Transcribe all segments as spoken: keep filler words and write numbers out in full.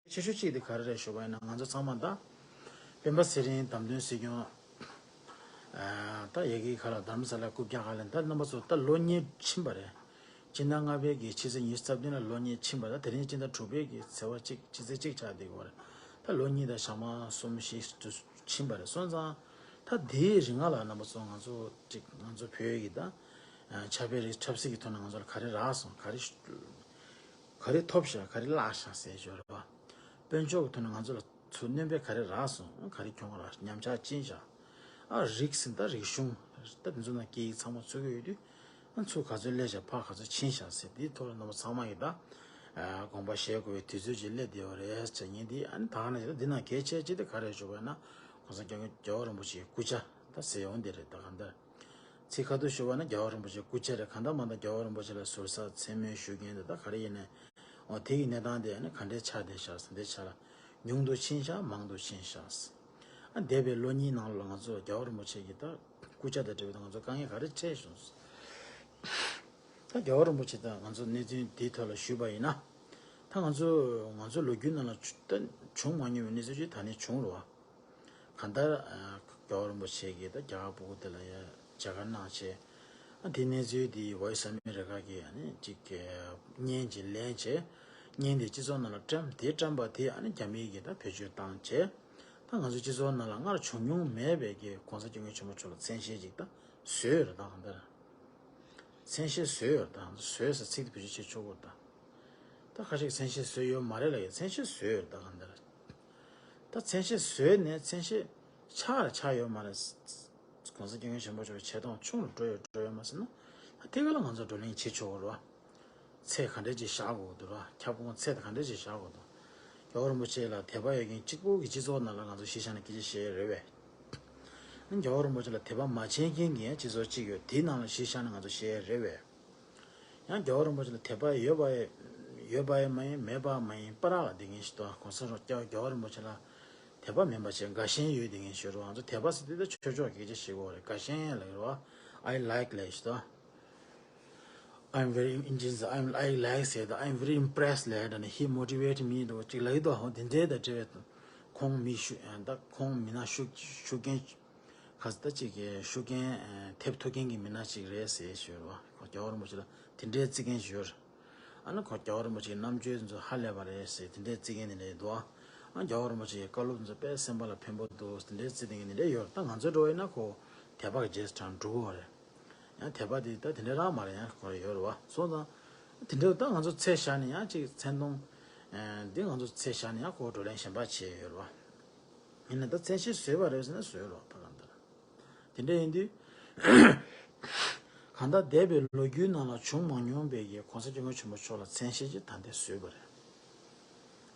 ཆེ་ཤོས་གཅིག་དེ་ག་རེ་རེད་ཞུ་བ་ཡིན་ན། ང་ཚོ་ཚང་མ་ད་སྤེན་པ་ཚེ་རིང་བདམས་ཐོན་སྲིད་སྐྱོང་ད་ཡ་གི་ཁ་ལ་རྡ་རམ་ས་ལ་རྐུབ་བཀྱག་ཁ་ལ་ད་རྣམ་པ་ཚོ་ད་ལོ་གཉིས་ཕྱིན་པ་རེད། སྤྱི་ཟླ་ལྔ་པའི་གི་ཕྱི་ཚེས་ཉི་ཤུ་རྩ་བདུན་ལ་ལོ་གཉིས་ཕྱིན་པ་རེད། དེ་རིང་སྤྱི་ཟླ་དྲུག་པའི་གི་ཚེས་པ་གཅིག་ཕྱི་ཚེས་གཅིག་ཆགས་བསྡད་ཡོད་རེད། ད་ལོ་གཉིས་དང་ཞག་མ་གསུམ་བཞི་དུ་ཕྱིན་པ་རེད། སོང་ཙང་ད་དེའི་རིང་ལ་རྣམ་པ་ཚོ་ང་ཚོ་གཅིག་ང་ཚོ་བོད་ཀྱི་ད་ཆབ་དཔལ་རིག་ཆབ་སྲིད་ཀྱི་ཐོག་ནས་ང་ཚོ་ལ་ག་རེ་རག་སོང་། ག་རེ་ག་རེ་ཐོབ་ཤག་ག་རེ་བརླག་ཤག་ཟེར་ཞོར་བ། དཔལ་འབྱོར་གྱི་ཐོག་ནས་ང་ཚོ་ལ་ཚུར་སྣོན་པ་ག་རེ་རག་སོང་། ག་རེ་གྱོང་རག་ཉམས་ཆག་ཕྱིན་ཤག་ཨ་རིགས་ཟིན་ད་རིག་གཞུང་ད་དེ་ཚོ་ནང་སྐད་ཡིག་ཚང་མ་ཚུད་ཀྱི་ཡོད་དུས། ཨ་ཚུར་ག་ཚོད་སླེབས་ཤག་ཕར་ག་ཚོད་ཕྱིན་ཤག་ཟེར། དེའི་ཐོག་ལ་རྣམ་པ་ཚང་མ་གིས་ད་དགོངས་པ་བཞེས་དགོས་པའི་དུས་ཚོད་ཅིག་སླེབས་བསྡད་ཡོད་རེད་ཟེར་ཉིན་དེ། ཨ་ནི་ད་ག་ནང་བཞིན་འདི་ནང་གལ་ཆེ་ཅིག་དེ་ག་རེ་ཞུ་བ་ཡིན་ན། གོང་ས་སྐྱབས་མགོན་རྒྱལ་བ་རིན་པོ་ཆེའི་སྐུ་ཕྱྭ་ད་ཟེར་ཡོང་དེ་རེད། ད་གང་ལྟར་ཚིག་ཁ་ཐུག་ཞུ་བ་ན་རྒྱལ་བ་རིན་པོ་ཆེའི་སྐུ་ཕྱྭ་རེད། གང་ལྟར་མ་ལྟར་རྒྱལ་བ་རིན་པོ་ཆེ་ལ་ཟུར་ཟ་མཚན་སྨོད་ཞུ་མཁན་དེ་ད་ག་རེ་ཡིན་ནའི། འོ་དེ་གི་གནས་སྟངས་དེ་ཨ་ནི་ག་འདྲས་ཆགས་བསྡད་ཤག་ཟེར། འདི་ཆ་ལ་ཉུང་དུ་ཕྱིན་ཤག་མང་དུ་ཕྱིན་ཤག་ཟེར། ཨ་འདས་པའི་ལོ་གཉིས་ནང་ལ་ང་ཚོ་རྒྱལ་བ་རིན་པོ་ཆེ་གི་ད་སྐུ་ཕྱྭ་དང་འབྲེལ་བའི་ད་ང་ཚོ་དཀའ་ངལ་ག་རེ་འཕྲད་སོང་ཟེར། ད་རྒྱལ་བ་རིན་པོ་ཆེ་དང་ང་ཚོ་གནས་ཚུལ་འདིའི་ཐོག་ལ་ཞུས་པ་ཡིན་ན། ད་ང་ཚོ་ང་ཚོ་ལོ་རྒྱུས་ནང་ལ་ད་བྱུང་མ་མྱོང་བའི་གནས་ཚུལ་ཅིག་ད་ནི་བྱུང་རེད་བ། གང་ལྟར་ཨ་རྒྱལ་བ་རིན་པོ་ཆེ་གིས་ད་རྒྱ་གར་སྤུ་གུ་དེ་ལ་ཡ་མཇལ་ཁ་གནང་བྱས། ཨ་དེ་གནས་ཚུལ་དེ་Voice of America གིས་ཨ་ནི་ཅིག་བརྙན་ཅིག་ལེན་བྱས། བརྙན་དེ་སྤྱི་ཚོགས་ནང་ལ་བཀྲམ། དེ་བཀྲམ་པ་དེ་ཨ་ནི་རྒྱ་མིས་ཀྱིས་ད་བེད་སྤྱོད་བཏང་བྱས། ད་ང་ཚོ་སྤྱི་ཚོགས་ནང་ལ་སྔར་བྱུང་མྱོང་མེད་པའི་གི་གོང་ས་སྐྱབས་མགོན་ཆེན་པོ་མཆོག་ལ་མཚན་ཤས་ཅིག་ད་བཟོས་ཡོད་རེད། ད་གང་ལྟར་མཚན་ཤས་བཟོས་ཡོད་རེད། ད་བཟོས་ཟེར་ཚིག་དེ་བེད་སྤྱོད་བྱེད་ཆོག་གི་རེད་ད། ད་ཁ་ཤས་མཚན་ཤས་བཟོས་ཡོད་མ་རེད་ལབ་ཡ། མཚན་ཤས་བཟོས་ཡོད་རེད། ད་གང་ལྟར། ད་མཚན་ཤས་བཟོས་ནས་མཚན་ཤས་ཆགས་ར་ཆགས་ཡོད་མ་རེད། གོང་ས་སྐྱབས་མགོན་ཆེན་པོ་མཆོག་གི་ཆེ་མཐོང་ཆུང་རུ་འགྲོ་ཡོད་འགྲོ་ཡོད་མ་ཟེར་ན། ད་དེ་ག་ལ་ང་ཚོ་བགྲོ་གླེང་བྱེད་ཆོག་གི་རེད་བ། ཚད་ག་འདྲས་ཅིག་བཞག་དགོས་འདུག་ར། ཁྱབ་ཁོངས་ཚད་ག་འདྲས་ཅིག་བཞག་དགོས་འདུག་རྒྱལ་བ་རིན་པོ་ཆེ་ལ་དད་པ་ཡོད་མཁན་གཅིག་པོ་གི་སྤྱི་ཚོགས་ནང་ལ་ང་ཚོ་གཞི་བཞག་ནས་སྐད་ཆ་བཤད་ཡ་རེད་བས། རྒྱལ་བ་རིན་པོ་ཆེ་ལ་དད་པ་མ་བྱེད་མཁན་གྱི་ཡང་སྤྱི་ཚོགས་གཅིག་ཡོད། དེའི་ནང་ལ་གཞི་བཞག་ནས་ང་ཚོ་བཤད་ཡ་རེད་བས། ཡང་རྒྱལ་བ་རིན་པོ་ཆེ་ལ་དད་པ་ཡོད་པ་ཡོད་པ་ཡང་མ་ཡིན། མེད་པ་མ་ཡིན། བར་ལ་བསྡད་མཁན་ཞིག་འདུག་གོང་ས་རྒྱལ་བ་རིན་པོ་ཆེ་ལ་དད་པ་མིན་པ་བྱས་དགའ་ཞེན་ཡོད་བསྡད་མཁན་ཞིག་ཡོད་རེད། ང་ཚོ་དད་པ་ཟེར་དུས་ད་ཆོས་ཕྱོགས་ཀྱི་སྐད་ཆ་བཤད་དགོས་རེད། དགའ་ཞེན་ལབ་ཀྱི་རེད་བ། I like ལབ་ཞིག་འདུག I'm very interested. I'm, I like ཟེར་དུས། I'm very impressed ལབ་ཡ་འདྲ་ནི། He motivate me འདྲ་བོ་ཅིག་ལབ་ཀྱི་འདུག་འོ་དེ་འདྲའི་དང་འབྲེལ་བའི་ཁོང་མི་ཤུགས་ད་ཁོང་མི་སྣ་ཤུགས་ཤུགས་རྐྱེན། ཁ་ས་ད་ཅིག་གི་ཤུགས་རྐྱེན་ཐེབས་ཐུབ་མཁན་གྱི་མི་སྣ་ཅིག་རེད་ཟེར་ཞུ་རོགས། ཁོ་རྒྱལ་བ་རིན་པོ་ཆེ་ལ་དེ་འདྲའི་བརྩི་མཁན་ཞིག་ཡོད་རེད། ཨ་ནི་ཁོ་རྒྱལ་བ་རིན་པོ་ཆེའི་རྣམ་དཔྱོད་ཚོ་ཧ་ལས་པ་རེད་ཟེར་དེ་འདྲའི་བརྩི་མཁན་དེ་འདྲ་འདུག་ཨ་རྒྱལ་བ་རིན་པོ་ཆེའི་བཀའ་སློབ་ཚོ་དཔེ་སེམས་པ་ལ་ཕན་པོ་འདུག་དེ་འདྲའི་བརྩི་མཁན་དེ་འདྲ་ཡོད་རེད། ད་ང་ཚོའི་འགྲོ་བ་ཡིན་ན་ཁོ་དད་པ་གི་རྗེས་སུ་འབྲང་འགྲོ་གི་རེད། ཡང་དད་པ་དེ་ད་དེ་འདྲ་རང་མ་རེད། ཡང་ཁོ་ཡོད་རེད་བ། སོང་ཙང་དེ་འདྲ་ད་ང་ཚོ་ཚད་བཞག་ནས་ཡང་ཅིག་མཚན་མཐོང་འདི་ང་ཚོ་ཚད་བཞག་ནས་ཡང་ཁོ་བགྲོ་གླེང་གཞན་པ་བྱས་ཡོད་རེད་བ། ཡིན་ན་ད་མཚན་ཤས་བཟོས་པ་རེད་ཟེར་ན་བཟོས་རོགས་ད་གང་ལྟར། དེ་འདྲ་ཡིན་དུས། གང་ལྟར་འདས་པའི་ལོ་རྒྱུས་ནང་ལ་བྱུང་མ་མྱོང་པའི་གི་གོང་ས་སྐྱབས་མགོན་ཆེན་པོ་མཆོག་ལ་མཚན་ཤས་ཅིག་ད་ལྟ་བཟོས་པ་རེད།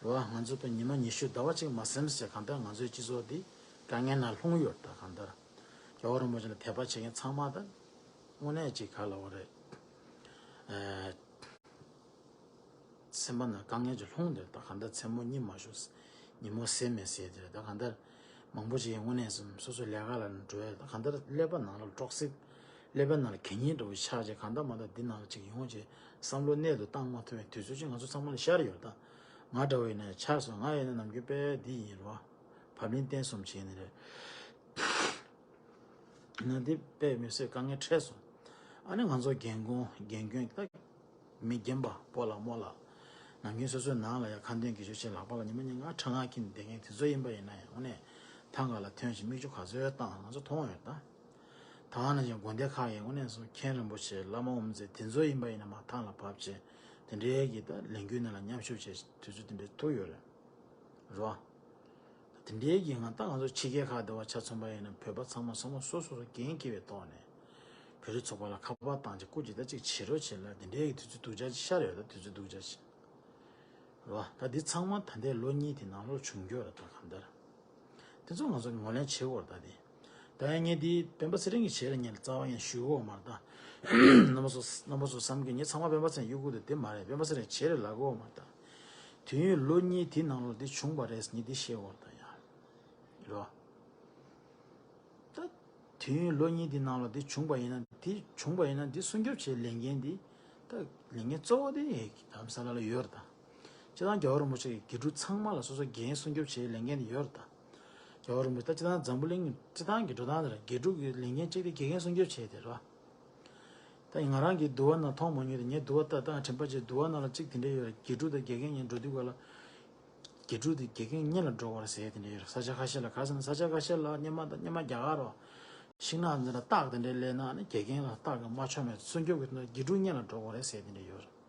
རེད་བ། ང་ཚོ་ད་ཉི་མ་ཉི་ཤུ་ཟླ་བ་གཅིག་མ་ཟིན་ཙམ་གང་ལྟར་ང་ཚོའི་སྤྱི་ཚོགས་འདི་དཀའ་ངལ་ནང་ལྷུང་ཡོད་ད་གང་ལྟར། རྒྱལ་བ་རིན་པོ་ཆེ་ལ་དད་པ་བྱེད་མཁན་ཚང་མ་ད་དངོས་གནས་ཅིག་ག་ལབ་དགོས་རེད། ཨ། སེམས་པ་ནང་དཀའ་ངལ་ཅིག་ལྷུང་བསྡད། ད་གང་ལྟར་མཚན་མོ་གཉིད་མ་ཞུགས། ཉིན་མོ་ཟས་མེད་ཟེར་དེ་རེད། ད་གང་ལྟར་མང་པོ་ཅིག་དངོས་གནས་སོ་སོའི་ལས་ཀ་ལ་འགྲོ་ཡ། ད་གང་ལྟར་ཀླད་པ་ནང་ལ་དཀྲོག་སྲིད། ཀླད་པ་ནང་ལ་གད་སྙིགས་འདྲ་བོ་ཆགས་བྱས། གང་ལྟར་མ་ལྟར་འདི་ནང་ལ་ཅིག་ཡོང་བྱས་བསམ་བློ་གནད་དུ་བཏང་མ་ཐུབ་པའི་དུས་ཚོད་ཅིག་ང་ཚོ་ཚང་མ་ལ་ཤར་ཡོད། ད་ང་འདྲ་བོ་ཡིན་ན་ཆགས་སོང་། ང་ཡིན་ན་ནམ་རྒྱུན་དཔེ་འདི་ཡིན་རེད་བ། བབ་བརླིང་བསྟན་གསུམ་བྱས་ནི་རེད། ན་འདི་དཔེ་མི་སྲིད་དཀའ་ངལ་འཕྲད་སོང་། ཨ་ནི་ང་ཚོ་རྒན་གོང་རྒན་རྒོན་ད་མི་རྒན་པ་སྤོ་ལགས་རྨོ་ལགས། ནམ་རྒྱུན་སོ་སོའི་ནང་ལ་ཡ་ཁ་འདོན་དགེ་སྦྱོར་བྱེད་ལག་པ་ལ་ཉི་མ་ཉིན་ལྔ་ཁྲག་ལྔ་འཁྱེར་བསྡད་མཁན་དེ་ཚོ་ཡིན་པ་ཡིན་ན་ཡང་དངོས་གནས་ཐང་ག་ལ་ཐོན་ཞིང་མིག་ཆུ་ག་ཚོད་བཏང་ང་ཚོ་མཐོང་ཡོད་ད། ད་ག་ནང་བཞིན་དགོན་སྡེ་ཁག་གི་དངོས་གནས་སུ་མཁན་རིན་པོ་ཆེ་བླ་མ་དབུ་མཛད་དེ་ཚོ་ཡིན་པ་ཡིན་ན་མར་ཐང་ལ་བབས་བྱས་དེ་འདྲའི་གི་ད་ལས་འགུལ་ནང་ལ་མཉམ་ཞུགས་བྱས་དུས་ཚོད་དེ་འདྲའི་ཐུག་ཡོད་རེད། རོ། དེ་འདྲའི་གི་ང་ད་ང་ཚོ་ཕྱི་རྒྱལ་ཁག་དེ་བ་ཆ་མཚོན་པ་ཡིན་ན་བོད་པ་ཚང་མ་སོ་མ་སོ་སོ་སོ་འགན་འཁྱེར་བའི་ཐོག་ནས་བོད་རིགས་ཚོགས་པ་ལ་ཁ་པར་བཏང་བྱས་སྐུ་མཁྱེན་ད་ཅིག་བྱེད་རོགས་བྱེད་ལ་དེ་འདྲའི་གི་དུས་ཚོད་སྡུག་ཅག་ཅིག་ཤར་ཡོད། ད་དུས་ཚོད་སྡུག་ཅག་ཅིག་རོ། ད་འདི་ཚང་མ་ད་ལྟའི་ལོ་གཉིས་དེ་ནང་ལོགས་བྱུང་རྒྱུ་རེད། ད་གང་ལྟར་དེ་ཚོ་ང་ཚོ་ངོས་ལེན་བྱེད་དགོས་རེད། ད་དེ་ད་ཡང་ངས་འདི་སྤེན་པ་ཚེ་རིང་གི་ཆེད་ལ་ངས་རྩ་བ་ཡང་ཞུ་གི་ཡོད་མ་རེད། ད་རྣམ་པ་ཚོ་རྣམ་པ་ཚོ་བསམ་གི་ངས་ཚང་མ་སྤེན་པ་ཚེ་རིང་གཡུག་གི་འདུག་དེ་མ་རེད། སྤེན་པ་ཚེ་རིང་ཆེད་ལ་ལབ་གི་ཡོད་མ་རེད། ད་དུས་ཡུན་ལོ་གཉིས་དེ་ནང་ལོགས་འདི་བྱུང་བ་རེད་ཟེར་ངས་འདི་བཤད་དགོས་རེད། ད་ཡང་རོ། ད་དུས་ཡུན་ལོ་གཉིས་འདི་ནང་ལ་འདི་བྱུང་བ་ཡིན་ན། འདི་བྱུང་བ་ཡིན་ན་འདི་སྲུང་སྐྱོབ་བྱེད་ལས་འགན་འདི་ད་ལས་འགན་གཙོ་བོ་དེ་རྡ་རམ་ས་ལ་ལ་ཡོད་རེད། ད་ སྤྱིར་བཏང་རྒྱལ་བ་རིན་པོ་ཆེ་གིས་དགེ་ཕྲུག་ཚང་མ་ལ་སོ་སོ་དགེ་རྒན་སྲུང་སྐྱོབ་བྱེད་ལས་འགན་དེ་ཡོད་རེད་ད། རྒྱལ་བ་རིན་པོ་ཆེ་ད་སྤྱིར་བཏང་འཛམ་བུ་གླིང་གི་སྤྱིར་བཏང་གི་འགྲོ་སྟངས་དེ་རེད། དགེ་ཕྲུག་གི་ལས་འགན་གཅིག་དེ་དགེ་རྒན་སྲུང་སྐྱོབ་བྱེད་དེ་རེད་བ། ད་ང་རང་གིས་འདུལ་བ་ནང་མཐོང་མ་མྱོང་དེ། ངས་འདུལ་བ་ལྟ་སྟངས་དྲན་པ་བྱས་འདུལ་བ་ནང་ལ་གཅིག་དེ་འདྲ་ཡོད་རེད། དགེ་ཕྲུག་དང་དགེ་རྒན་གཉིས་འགྲོ་དུས་སྐབས་ལ། དགེ་ཕྲུག་དེ་དགེ་རྒན་གཉིས་ལ་འགྲོ་དགོས་རེད་ཟེར་དེ་འདྲ་ཡོད་རེད། ས་ཆ་ཁ་ཤས་ལ། ག་ཟེར་ན་ས་ཆ་ཁ་ཤས་ལ་སྔོན་མ་དང་སྔོན་མ་རྒྱ་གར་རོ། ཤིང་ནགས་འདི་འདྲ་སྟག་དེ་འདྲ་སླེབས་ན་ནི་དགེ་རྒན་ལ་སྟག་གི་མ་ཆོག་མེད་སྲུང་སྐྱོབ་ཀྱི་དགེ་ཕྲུག་གཉིས་ལ་འགྲོ་དགོས་རེད་ཟེར་དེ་འདྲ་ཡོད་རེད།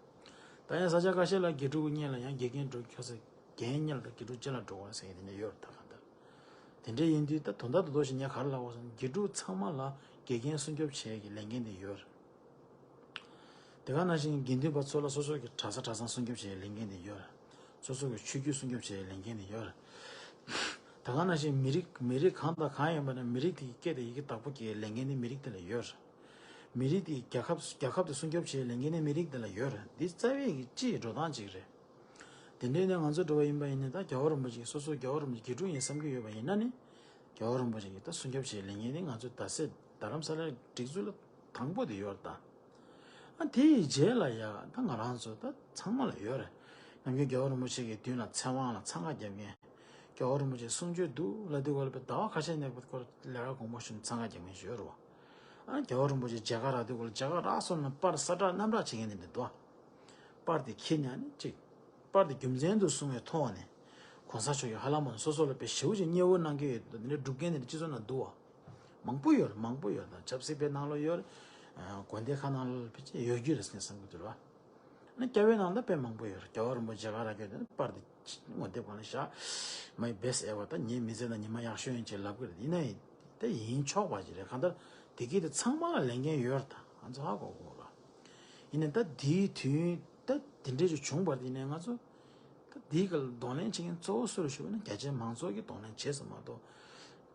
ད་ཡང་ས་ཆ་ཁ་ཤས་ལ་དགེ་ཕྲུག་གཉིས་ལ་ཡང་དགེ་རྒན་འགྲོ་ཁྱོད་ཟེར། དགེ་རྒན་གཉིས་ལ་དགེ་ཕྲུག་གཅིག་ལ་འགྲོ་དགོས་རེད་ཟེར་དེ་འདྲ་ཡོད་རེད། ད་གང་ལྟར། དེ་འདྲ་ཡིན་དུས་ད་དོན་དག་ཏུ་ལྟོས་ཤིག་ངས་ག་རེ་ལབ་དགོས་ཟེར་ན་དགེ་ཕྲུག་ཚང་མ་ལ་དགེ་རྒན་སྲུང་སྐྱོབ་བྱེད་ཀྱི་ལས་འགན་དེ་ཡོད་རེད། དེ་ག་ནང་བཞིན་དགེ་འདུན་པ་ཚོ་ལ་སོ་སོ་གི་གྲྭ་ས་གྲྭ་ཚང་སྲུང་སྐྱོབ་བྱེད་ཀྱི་ལས་འགན་དེ་ཡོད་རེད། སོ་སོ་གི་ཆོས་བརྒྱུད་སྲུང་སྐྱོབ་བྱེད་ཀྱི་ལས་འགན་དེ་ཡོད་རེད། དེ་ག་ནང་བཞིན་མི་རིགས་མི་རིགས་གང་དང་གང་ཡིན་པ་ན་མི་རིགས་དེ་གི་སྐད་དང་ཡི་གེ་བདག་པོ་བྱེད་ཀྱི་ལས་འགན་དེ་མི་རིགས་དེ་ལ་ཡོད་རེད། མི་རིགས་དེ་རྒྱལ་ཁབ་རྒྱལ་ཁབ་དེ་སྲུང་སྐྱོབ་བྱེད་ཀྱི་ལས་འགན་དེ་མི་རིགས་དེ་ལ་ཡོད་རེད། འདི་རྩ་བའི་གི་སྤྱི་ཡི་འགྲོ་སྟངས་གཅིག་རེད། དེ་འདྲའི་ནས་ང་ཚོ་འགྲོ་བ་ཡིན་པ་ཡིན་ན། ད་རྒྱལ་བ་རིན་པོ་ཆེ་སོ་སོ་རྒྱལ་བ་རིན་པོ་ཆེ་དགེ་ཕྲུག་ཡིན་བསམ་གྱི་ཡོད་པ་ཡིན་ན་ནི། རྒྱལ་བ་རིན་པོ་ཆེ་གིས་ད་སྲུང་སྐྱོབ་བྱེད་ལས་འགན་ནི་ང་ཚོ་ད་སེ་རྡ་རམ་ས་ལའི་སྒྲིག་འཛུགས་ལ་དང་པོ་དེ་ཡོད་རེད་ད། ཨ་དེ་ཡི་རྗེས་ལ་ཡ་ད་ང་རང་ཚོ་ད་ཚང་མ་ལ་ཡོད་རེད། ནམ་རྒྱུན་རྒྱལ་བ་རིན་པོ་ཆེ་གི་མདུན་ལ་ཚེ་དབང་ལ་འཚང་ཁ་རྒྱབ་མཁན། རྒྱལ་བ་རིན་པོ་ཆེ་གསུང་ཆོས་འདུག་ལབ་དུས་སྐབས་ལ་དཔེ་ཟླ་བ་ཁ་ཤས་ནས་ཁོ་ལས་ཀ་དགོངས་པ་ཞུ་ནས་འཚང་ཁ་རྒྱབ་མཁན་ཞིག་ཡོད་རེད་བ། ཨ་རྒྱལ་བ་རིན་པོ་ཆེ་མཇལ་ཁ་རག་དུས་སྐབས་ལ་མཇལ་ཁ་རག་སོང་ན་པར་ས་བསྒྲགས་གནམ་བསྒྲགས་བྱེད་མཁན་དེ་འདྲ་འདུག་པར་དེ་ཁྱེར་ཉན་ནས་གཅིག་པར་དེ་རྒྱུ་མཚན་དུ་བཟུང་བའི་ཐོག་ནས། གོང་ས་མཆོག་གིས་ཧ་ལམ་སོ་སོ་ལ་དཔེ་ཞེ་པོ་ཅིག་མཉེས་པོ་གནང་གི་ཡོད་འདུག་དེ་འདྲ་སྒྲུབ་མཁན་དེ་འདྲ་སྤྱི་ཚོགས་ནང་འདུག་བ། མང་པོ་ཡོད་རེད། མང་པོ་ཡོད་རེད། ད་ཆབ་སྲིད་པའི་ནང་ལོགས་ཡོད་རེད། ཨ་དགོན་སྡེ་ཁག་ནང་ལ་ཕལ་ཆེར་ཡོད་རྒྱུ་རེད་ཟེར་བསམ་གྱི་འདུག་ར། ཨ་ནི་སྐྱབས་འོས་ནང་ད་དཔེ་མང་པོ་ཡོད་རེད། རྒྱལ་བ་རིན་པོ་ཆེ་མཇལ་ཁ་རག་རྒྱུ་དེ་པར་དེ་ངོ་དེབ་སྒང་ལ་བཞག My best ever. ད་ངའི་མི་ཚེ་ནང་ཉི་མ་ཡག་ཤོས་ཡིན་ཅེས་ལབ་གི་རེད། ཡིན་ན་ཡིན་ད་ཡིན་ཆོག་པ་ཅིག་རེད། གང་ལྟར་དེ་གི་དེ་ཚང་མ་ལ་ལས་འགན་ཡོད་རེད། ད་ང་ཚོ་ཧ་གོ་དགོས་རེད། ཡིན་ནའི་ད་དེའི་དུས་ད་དེ་འདྲས་ཅིག་བྱུང་བར་དེ་ནས་ང་ཚོ་ད་དེའི་སྐོར་ལ་གདོང་ལེན་བྱེད་མཁན་གཙོ་བོ་སུ་རེད་ཞུ་བ་ན་རྒྱ་ཆེའི་མང་ཚོགས་ཀྱིས་གདོང་ལེན་བྱས་ཟིན་མ་གཏོགས།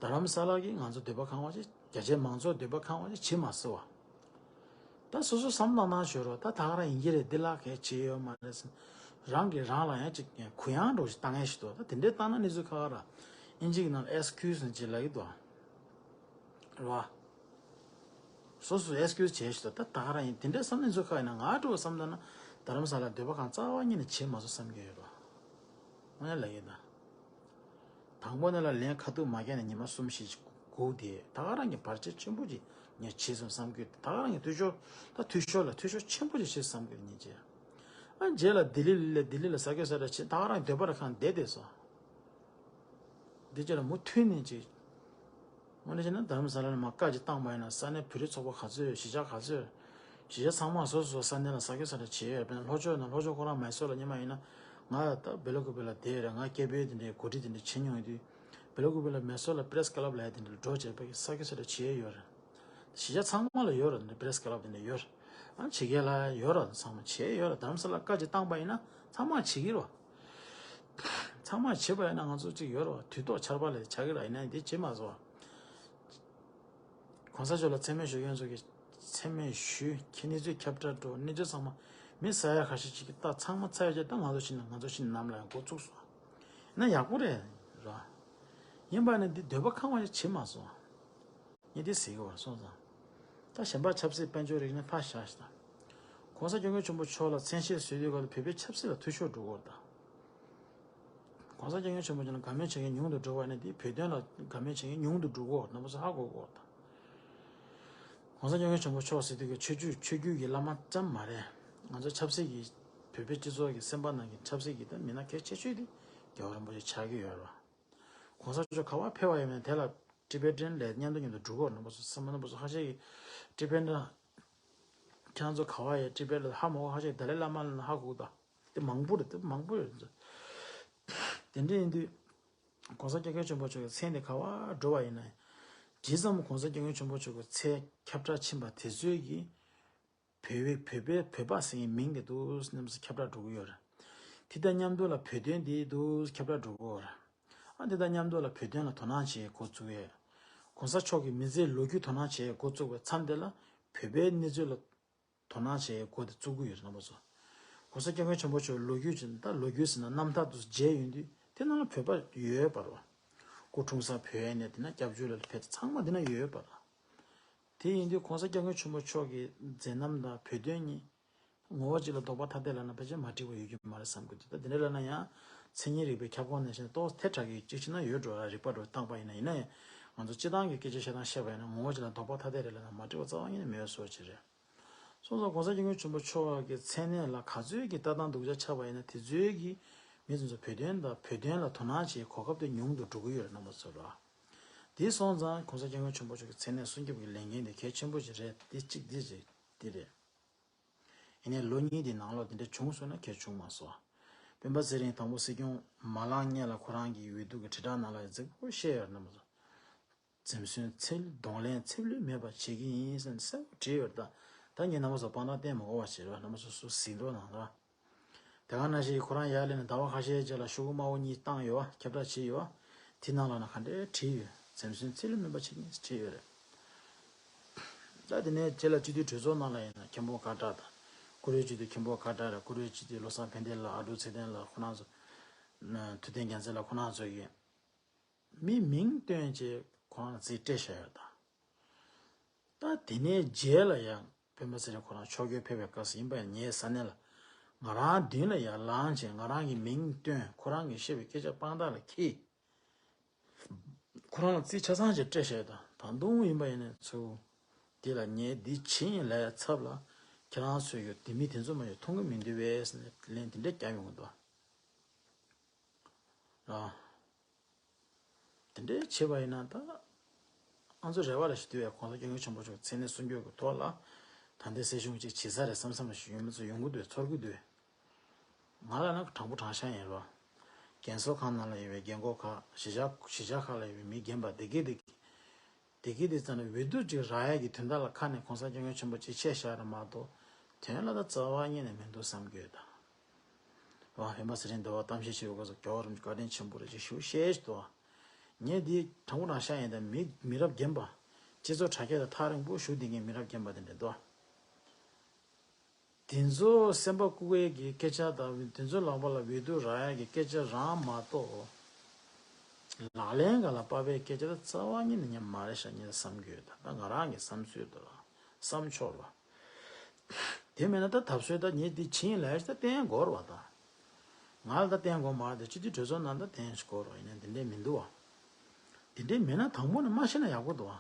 རྡ་རམ་ས་ལ་གིས་ང་ཚོ་འདོད་པ་ཁེངས་པ་ཅིག་རྒྱ་ཆེའི་མང་ཚོགས་འདོད་པ་ཁེངས་པ་ཅིག་བྱེད་མ་སྲིད་པ། ད་སོ་སོ་བསམ་བློ་བཏང་ན་ཞུ་རོགས། ད་ད་ག་རང་ཡིན་གྱི་རེད། འདི་ལ་གས་བྱེད་ཡོད་མ་རེད་ཟེར། རང་གིས་རང་ལ་ཡང་ཅིག་གུ་ཡངས་འདྲ་བོ་ཞིག་བཏང་ཡས་ཞིག་འདུག་ད་དེ་འདྲའི་བཏང་ན་གནས་ཚུལ་ཁག་ཁག་ར། ཨིན་ཇི་གི་ནང་ལ་ཨེགས་ཁིའུ་སི་ཟེར་ཅིག་ལབ་ཀྱི་འདུག་རེད་བ། སོ་སོས་ཨེགས་ཁིའུ་སི་བྱས་ཤིག་ད་ད་ག་རང་ཡིན། དེ་འདྲའི་བསམ་ནས་ཚོད་ཁ་ཡིན་ན། ང་འགྲོ་བསམ་ད་ན་རྡ་རམ་ས་ལ་འདོད་པ་ཁེངས་རྩ་བ་ཉིད་ནས་བྱེད་མ་སོང་བསམ་གྱི་ཡོད་རེད་བ། དངོས་གནས་ལབ་ཡིན་ད། དང་པོ་ནས་ལ་ལན་ཁ་ཐུག་མ་བརྒྱབ་ནས་ཉི་མ་གསུམ་བཞི་ཅིག་སྒུག་དེ་ད་ག་རང་གི་བར་ཆད་ཆེན་པོ་ཅིག་ངས་བྱས་སོང་བསམ་གྱི་ཡོད། ད་ག་རང་གི་འཐུས་ཤོར་ད་འཐུས་ཤོར་ལ་འཐུས་ཤོར་ཆེན་པོ་ཅིག་བྱས་བསམ་གྱི་ཡོད་ཉིན་བྱས། ཨ་རྗེས་ལ་ལྡི་ལི་ལ་ལྡི་ལི་ལ་ས་ཁྱོད་ས་ར་ཆེ་ད་ག་རང་འདོད་པ་ར་ཁེངས་བསྡད་བསྡད་སོང་། འདི་ཅི་ལ་མུ་མཐུད་ནས་ཅིག་དངོས་གནས་བྱས་ན་རྡ་རམ་ས་ལ་ནས་མར་བཀའ་ཅིག་བཏང་པ་ཡིན་ན། ས་གནས་བོད་རིགས་ཚོགས་པ་ག་ཚོད་ཡོད། གཞིས་ཆགས་ག་ཚོད་ཡོད། གཞིས་ཆགས་ཚང་མ་སོ་སོ་སོ་ས་གནས་ལ་ས་ཁྱོད་ས་ར་བྱེད་ཡོད། དཔེར་ན་ལྷོ་ཕྱོགས་ན་ལྷོ་ཕྱོགས་ཁོ་རང་མེ་སོར་ལ་སྔོན་མ་ཡིན་ན། ང་ད་སྦེལ་ཀོབ་ལ་བསྡད་ཡོད་རེད། ང་སྐད་འབོད་དེ་འདྲའི་འགོ་ཁྲིད་དེ་འདྲ་བྱེད་མྱོང་ཡོད་དུས། སྦེལ་ཀོབ་ལ་མེ་སོར་ལ་པི་རེ་སི་ཀ་ལབ་ལབ་ཡ་དེ་འདྲ་འགྲོ་བྱས་པ་གི་ས་ཁྱོད་ས་ར་བྱེད་ཡོད་རེད། གཞིས་ཆགས་ཚང་མ་ལ་ཡོད་རེད། འདི་པི་རེ་སི་ཀ་ལབ་དེ་འདྲ་ཡོད་རེད། ཨ་བྱེད་མཁན་ལ་ཡོད་རེད། ཚང་མ་བྱེད་ཡོད་རེད། རྡ་རམ་ས་ལ་བཀའ་ཅིག་བཏང་པ་ཡིན་ན་ཚང་མ་བྱེད་ཀྱི་རེད། ཚང་མ་བྱེད་པ་ཡིན་ན་ང་ཚོ་གཅིག་ཡོད་རེད་བ། དུས་ཐོག་ཆར་པ་ལས་ཆགས་ཀྱི་རེད། ཡིན་ན་འདི་བྱེད་མ་སོང་བ། གོང་ས་མཆོག་ལ་མཚན་སྨད་ཞུ་མཁན་ཚོ་གིས་མཚན་སྨད་ཞུས། ཁྱེད་གནས་ཚུལ་ཁྱབ་བསྒྲགས་འགྲོ། གནས་ཚུལ་ཚང་མ་མི་ཟ་ཡ་ཁ་ཤས་ཅིག་གིས་ད་ཚང་མ་ཚར་ཡ་ཅིག་ད་ང་ཚོ་ཕྱིན་ན་ང་ཚོ་ཕྱིན་ནམ་ལ་ཡང་འགོ་བཙུགས་སོང་། ཡིན་ན་ཡག་པོ་རེད་ར། ཡིན་པ་ནི་འདི་འདོད་པ་ཁེངས་པ་ཅིག་བྱེད་མ་སོང་། ངས་འདི་ཟེར་གྱི་བར་སོང་ཙང་། ད་གཞན་པ་ཆབ་སྲིད་དཔལ་འབྱོར་རིག་གནས་ཕར་བཞག་ཤིག་དང་། གོང་ས་སྐྱབས་མགོན་ཆེན་པོ་མཆོག་ལ་མཚན་ཤས་བཟོས་དུས་སྐབས་ལ་བོད་པའི་ཆབ་སྲིད་ལ་འཐུས་ཤོར་འགྲོ་གི་ཡོད་རེད་ད། གོང་ས་སྐྱབས་མགོན་ཆེན་པོ་མཆོག་ལ་དགའ་མོས་བྱེད་མཁན་ཉུང་དུ་འགྲོ་བ་ནི་འདི་བོད་དོན་ལ་དགའ་མོས་བྱེད་མཁན་ཉུང་དུ་འགྲོ་གི་ཡོད་རེད། རྣམ་པ་ཚོ་ཧ་གོ་གི་ཡོད་རེད་ད། གོང་ས་སྐྱབས་མགོན་ཆེན་པོ་མཆོག་ཟེར་དུས་ཀྱི་ཆོས་བརྒྱུད་ཆོས་བརྒྱུད་ཀྱི་བླ་མ་ཙམ་མ་རེད། ང་ཚོ་ཆབ་སྲིད་ཀྱི་བོད་པའི་སྤྱི་ཚོགས་ཀྱི་སེམས་པ་ནང་གི་ཆབ་སྲིད་ཀྱི་ད་མི་སྣ་གལ་ཆེ་ཤོས་དེ་རྒྱལ་བ་རིན་པོ་ཆེ་ཆགས་ཀྱི་ཡོད་རེད་བ། གོང་ས་མཆོག་ག་པར་ཕེབས་པ་ཡིན་ནའི་དེ་ལ་ཊི་བེ་ཊན་ལ་མཉམ་དུ་མཉམ་དུ་འགྲོ་གི་ཡོད་རེད། རྣམ་པ་ཚོ་བསམ་པ་རྣམ་པ་ཚོ་ཁ་ཤས་ཀྱིས་ཊི་བེ་ཊན་ཁྱེད་རང་ཚོ་ག་པར་ཡོད། ཊི་བེ་ཊན་ལ་ཧ་མ་གོ་ཁ་ཤས་ཏཱ་ལའི་བླ་མ་ལ་ཧ་གོ་གི་ད། དེ་མང་པོ་རེད། དེ་མང་པོ་ཡོད་རེད། དེ་འདྲ་ཡིན་དུས་གོང་ས་སྐྱབས་མགོན་ཆེན་པོ་མཆོག་གི་མཚན་དེ་ག་པར་འགྲོ་བ་ཡིན་ནའི། ཇི་ཙམ་གོང་ས་སྐྱབས་མགོན་ཆེན་པོ་མཆོག་གི་མཚན་ཁྱབ་བསྒྲགས་ཕྱིན་པ་དེ་ཚོས་ཀྱིས། བོད་པའི་བོད་པའི་བོད་པ་ཟེར་མཁན་མིང་དེ་འདུག་སེ་ནམ་སེ་ཁྱབ་བསྒྲགས་འགྲོ་གི་ཡོད་རེད། དེ་དང་མཉམ་དུ་ལ་བོད་དོན་དེ་འདུག་སེ་ཁྱབ་བསྒྲགས་འགྲོ་གི་ཡོད་རེད། ཨ་དེ་དང་མཉམ་དུ་ལ་བོད་དོན་ལ་དོ་སྣང་བྱེད་འགོ་བཙུགས་ཡས། གོང་ས་མཆོག་གི་མི་ཚེའི་ལོ་རྒྱུས་དོ་སྣང་བྱེད་འགོ་བཙུགས་པའི་མཚམས་དེ་ལ་བོད་པའི་གནས་ཚུལ་ལ་དོ་སྣང་བྱེད་འགོ་དེ་བཙུགས་ཀྱི་ཡོད་རེད། རྣམ་པ་ཚོ། གོང་ས་སྐྱབས་མགོན་ཆེན་པོ་མཆོག་ལོ་རྒྱུས་ཀྱི་ད་ལོ་རྒྱུས་ཟེར་ན་རྣམ་ཐར་དུ་མཇལ་ཡོང་དུས་དེ་ནང་ལ་བོད་པ་ཡོད་པ་རེད་བ། སྐུ་འཁྲུངས་ས་བོད་ནས་དེ་ན་སྐྱབས་བཅོལ་ལ་ཕེབས་ཚང་མ་དེ་ན་ཡོད་པ་རེད། དེ་ཡིན་དུས་གོང་ས་སྐྱབས་མགོན་ཆེན་པོ་མཆོག་གི་མཛད་རྣམ་དང་བོད་དོན་གཉིས་ ངོ་བོ་གཅིག་ལ་ལྡོག་པ་ཐ་དད་ལབ་ན་ཕལ་ཆེར་མ་འགྲིག་པ་ཡོད་ཀྱི་མ་རེད་བསམ་གྱི་འདུག་ད་དེ་འདྲ་ལབ་ན་ཡང་མཚན་ཉིད་རིག་པའི་ཁྱབ་ཁོངས་ནང་བཞིན་ཏོག་ཙམ་ཐལ་དྲགས་ཀྱི་གཅིག་བྱས་ན་ཡོད་འགྲོ་ར། རིགས་པ་འགྲོ་བཏང་པ་ཡིན་ན། ཡིན་ན་ཡང་ང་ཚོ་སྤྱིར་བཏང་གི་སྐད་ཆ་བཤད་སྟངས་བཤད་པ་ཡིན་ན་ངོ་བོ་གཅིག་ལ་ལྡོག་པ་ཐ་དད་རེད་ལབ་ན་མ་འགྲིག་པ་རྩ་བ་ཉིད་ནས་མེད་པའི་བཟོ་ཅིག་རེད། སོང་ཙང་གོང་ས་སྐྱབས་མགོན་ཆེན་པོ་མཆོག་གི་མཚན་གནས་ལ་ག་ཚོད་ཀྱི་ལྟ་སྟངས་སྡུག་ཅག་ཆགས་པ་ཡིན་ན་དེ་ཚོའི་གི་མི་ཚོ་ཚོ་བོད་དོན་དང་བོད་དོན་ལ་དོ་སྣང་བྱེད་གོ་སྐབས་དེ་ཉུང་དུ་འགྲོ་གི་ཡོད་རེད་རྣམ་པ་ཚོ་ལ། དེ་སོང་ཙང་གོང་ས་སྐྱབས་མགོན་ཆེན་པོ་མཆོག་གི་མཚན་གནས་སྲུང་སྐྱོབ་ཀྱི་ལས་འགན་དེ་གལ་ཆེན་པོ་ཞིག་རེད། དེ་གཅིག་དེ་རེད། དེ་རེད། ཡིན་ནའི་ལོ་གཉིས་དེའི་ནང་ལོགས་དེ་འདྲ་བྱུང་སོང་ན་གལ་བྱུང་མ་སོང་། སྤེན་པ་ཚེ་རིང་དང་པོ་སྲིད་སྐྱོང་མ་ལངས་སྔོན་ལ་ཁོ་རང་གི་འོས་བསྡུ་གི་དྲིལ་བསྒྲགས་ནང་ལ་རྫིག་པོ་བཤད་ཡོད་རེད་རྣམ་པ་ཚོ། འཛེམ་ཟོན་ཚད་གདོང་ལེན་ཚད་ལུས་མེད་པ་བྱེད་ཀྱི་ཡིན་ཟེར་ནས་གསལ་པོ་བྲིས་ཡོད་རེད། ད་ད་ངས་རྣམ་པ་ཚོ་དཔང་རྟགས་བསྟན་མ་དགོས་པ་བྱས་རེད་བ། རྣམ་པ་ཚོ་སུ་གཟིགས་འགྲོ་གནང་རེད་བ། དེ་ག་ནང་བཞིན་ཁོ་རང་ཡར་སླེབས་ནས་ཟླ་བ་ཁ་ཤས་རྗེས་ལ་ཤོག་གུ་དམར་པོ་གཉིས་བཏང་ཡོད་བ། ཁྱབ་བསྒྲགས་བྱས་ཡོད་བ། དེ་ནང་ལ་ན་ག་འདྲའི་བྲིས་ཡོད། འཛེམ་ཟོན་ཚད་ལུས་མེད་པ་བྱེད་ཀྱི་ཡིན་ཟེར་བྲིས་ཡོད་རེད། ད་དེ་ནས་རྗེས་ལ་སྤྱི་འཐུས་གྲོས་ཚོགས་ནང་ལ་ཡིན་ན་མཁན་པོ་ཀ་ཏྲ་དང་། བཀུར་འོས་སྤྱི་འཐུས་མཁན་པོ་ཀ་ཏྲ་རེད། བཀུར་འོས་སྤྱི་འཐུས་བློ་བཟང་ཕན་བདེ་ལགས། ཨ་ཀྲུག་ཚེ་བརྟན་ལགས། ཁོ་རང་ཚོ། ཐུབ་བསྟན་རྒྱལ་མཚན་ལགས། ཁོ་རང་ཚོ་གིས་མི་མིང་བཏོན་བྱས་ཁོ་རང་ལ་རྩིས་སྤྲད་བཞག་ཡོད་ད། ད་དེ་ནས་རྗེས་ལ་ཡང་སྤེན་པ་ཚེ་རིང་ཁོ་རང་ཕྱོགས་བསྐྱོད་ཕེབས་པའི་སྐབས་སུ་ཡིན་པ་ཡང་ངའི་ས་གནས་ལ་ང་རང་མདུན་ལ་ཡར་ལངས་བྱས་ང་རང་གི་མིང་བཏོན། ཁོ་རང་གིས་བཤད་པའི་སྐད་ཆ་དཔང་རྟགས་ལ་འཁྱེར། ཁོ་རང་ལ་རྩིས་ཆ་ཚང་ཞིག་སྤྲད་བཞག་ད། ད་དུང་ཡིན་པ་ཡིན་ན་ཚུར་དེ་ལ་ངས་འདི་བྱེད་ཡིན་ལབ་ཡ་ཚབ་ལ་ཁྱེད་རང་ཚོས་ཡོད་དེ་མི་དེ་ཚོ་མ་ཡོད་མཐོང་གི་མི་འདུག་བས་ཟེར་ནས་ལན་དེ་འདྲ་རྒྱག་ཡོང་གི་འདུག་ཨ། དེ་འདྲའི་བྱས་པ་ཡིན་ན་ད། ང་ཚོ་རེ་བ་རེ་ཞིག་འདུག་བས། གོང་ས་སྐྱབས་མགོན་ཆེན་པོ་མཆོག་མཚན་གནས་སྲུང་སྐྱོབ་ཀྱི་ཐོག་ལ་ད་ལྟའི་སྲིད་གཞུང་ཅིག་བྱེད་ས་རེད་བསམ་བསམ་ཞིག་ཡོད་མི་ཚོ་ཡོང་གི་འདུག་ཚོར་གི་འདུག་ང་ལ་ན་དྲང་པོ་དྲང་བཞག་ཡིན་རོ། རྒན་གསོ་ཁང་ནང་ལ་ཡོད་པའི་རྒན་འཁོགས་ཁག་གཞིས་ཆགས་གཞིས་ཆགས་ཁག་ལ་ཡོད་པའི་མི་རྒན་པ་དེ་གས་དེ་གས། དེ་གས་དེ་ཙམ་ལ་འོས་བསྡུ་ཅིག་རག་ཡ་གི་དོན་དག་ལ་ཁ་ནས་གོང་ས་སྐྱབས་མགོན་ཆེན་པོ་ཅིག་ཆེ་བཞག་རེད་མ་གཏོགས་དོན་ལ་ད་རྩ་བ་ཉིད་ནས་མི་འདུག་བསམ་གྱི་ཡོད་ད། བ་སྤེན་པ་ཚེ་རིང་འདི་བ་གཏམ་བཤད་བྱེད་པའི་སྐབས་སུ་རྒྱལ་བ་རིན་པོ་ཆེ་བཀའ་དྲིན་ཆེན་པོ་རེད་ཅེས་ཞུ་ཤེས་ཏོ། ངས་འདི་དྲང་པོ་དྲང་བཞག་ཡིན་ད། མི་མི་རབས་རྒན་པ་སྤྱི་ཚོགས་དྲ་རྒྱ་དང་ཐག་རིང་པོ་བཞུགས་བསྡད་མཁན་མི་རབས་རྒན་པ་དེ་འདྲ་འདུག་དེ་ཚོ་སེམས་པ་ཀུ་ཀུའི་གི་སྐད་ཆ་དང་དེ་ཚོ་ལག་པ་ལ་འོས་བསྡུ་རག་ཡ་གི་སྐད་ཆ་རང་མ་གཏོགས། ལག་ལེན་ག་ལ་དཔག་པའི་སྐད་ཆ་ད་རྩ་བ་ཉིད་ནས་ཉམས་མ་རེད་ཤག་ངས་བསམ་གྱི་ཡོད་ད། ད་ང་རང་གི་བསམ་ཚུལ་དུ་ལ་བསམ་ཕྱོགས་ལ། དེ་མིན་ན་ད་ད་གཟོད་ད་ངས་འདི་བྱིན་ལས་ད་བསྟན་དགོས་རེད་བ་ད། ང་ལ་ད་བསྟན་དགོས་མ་རེད་ད། སྤྱི་འཐུས་གྲོས་ཚོགས་ནང་ད་བསྟན་དགོས་རེད་བ། ཡིན་ན་འདི་འདྲས་མི་འདུག་བ། འདི་འདྲས་མིན་ན་དང་པོ་ནས་མ་ཤེས་ན་ཡག་པོ་འདུག་བ།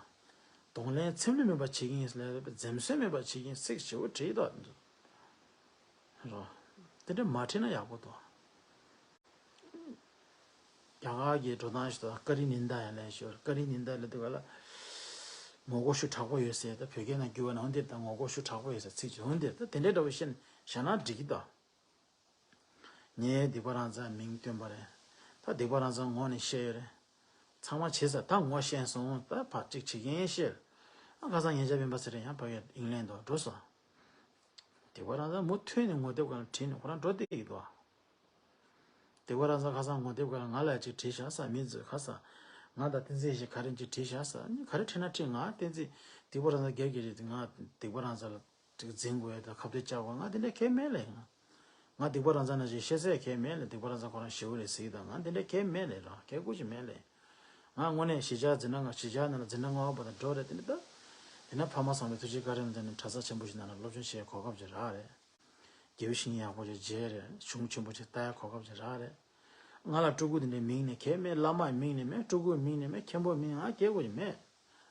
གདོང་ལེན་ཚད་ལུས་མེད་པ་བྱེད་ཀྱི་ཡིན་ལས་འཛེམ་ཟོན་མེད་པ་བྱེད་ཀྱི་ཡིན་ཚིག་ཞེ་པོ་བྲིས་འདུག་བ། རོ། འདི་འདྲས་མ་བྲིས་ན་ཡག་པོ་འདུག་བ། རྒྱ་གར་གྱི་འགྲོ་སྟངས་ཤིག་ཏུ་ཀ་རི་ནིན་ད་ཡང་ལས་ཤོར། ཀ་རི་ནིན་ད་ལ་དུ་ག་ལ་ངོ་རྒོལ་ཤུགས་དྲག་པོ་ཡོད་ཟེར། ད་བོད་སྐད་ནང་བསྒྱུར་བ་ན་འོན་ཏེ་ད་ངོ་རྒོལ་ཤུགས་དྲག་པོ་ཡོད་ཟེར་ཚིག་ཅིག་འོན་ཏེ་ད་དེ་འདྲའི་འདྲ་བོ་ཤེས་བཞག་ན་འགྲིག་གི་ད། ངས་སྡིག་པ་རང་ཚང་མིང་བཏོན་པ་རེད། ད་སྡིག་པ་རང་ཚང་ངོ་ནས་བཤད་ཡོད་རེད། ཚང་མ་བྱེད་ས་ད་ངོ་ཤེས་སོང་། ད་ཕར་གཅིག་བྱེད་མཁན་བཤད། ཨ་ཁ་སང་ཉེ་ཆར་སྤེན་པ་ཚེ་རིང་ཡང་ཕ་གིར་ཨིང་ལན་དུ་འགྲོ་སོང་། སྡིག་པ་རང་ཚང་མུ་མཐུད་ནས་ངོ་དེབ་སྒང་ལ་བྲིས་ནས་ཁོ་རང་འགྲོ་བསྡད་ཀྱི་འདུག་ཨ། སྡིག་པ་རང་ཚང་ཁ་སང་ངོ་དེབ་སྒང་ལ་ང་ལ་ཅིག་བྲིས་བཞག་ས། མི་ཚོས་ཁ་སང་ང་དང་བསྟན་འཛིན་ཞེས་ག་རེ་ཅིག་བྲིས་བཞག་ས། ནི་ག་རེ་བྲིས་ན་བྲིས། ང་བསྟན་འཛིན་སྡིག་པ་རང་ཚང་སྒེར་གྱི་རེད་དེ། ང་སྡིག་པ་རང་ཚང་ལ་ཅིག་འཛིན་དགོས་ཡ་དང་ཁ་གཏད་བཅག་དགོས་ང་དེ་འདྲ་གལ་མེད་ལས། ང་ང་སྡིག་པ་རང་ཚང་ནང་བཞིན་ཤེས་ཚད་གལ་མེད་ལས། སྡིག་པ་རང་ཚང་ཁོ་རང་ཞེ་པོ་རེད་ཟེར་གི་དང་། ང་དེ་འདྲ་གལ་མེད་ལས་རང་གལ་དགོས་ཀྱི་མེད་ལས། ང་དངོས་གནས་གཞིས་ཆགས་འཛིན་གྲྭ་ལྔ་གཞིས་ཆགས་ནང་ལ་འཛིན་གྲྭ་ལྔ་པ་དང་འགྲོ་རེད། དེ་འདྲ་ད་དེ་ན་ཕ་མ་བཟང་པོའི་ཐུགས་རྗེ་བཀའ་དྲིན་དེ་ནི་གྲྭ་ས་ཆེན་པོ་ཞིག་ནང་ལ་སློབ་སྦྱོང་བྱེད་གོ་སྐབས་ཅིག་རག་རེད། དགེ་བའི་བཤེས་གཉེན་ཡག་པོ་ཅིག་མཇལ་རེད། གཞུང་ཆེན་པོ་ཅིག་ལྟ་ཡ་གོ་སྐབས་ཅིག་རག་རེད། ང་ལ་སྤྲུལ་སྐུ་དེ་འདྲའི་མིང་ནས་གལ་མེད། བླ་མའི་མིང་ནས་མེད། སྤྲུལ་སྐུའི་མིང་ནས་མེད། མཁན་པོའི་མིང་ང་གལ་དགོས་ཀྱི་མེད།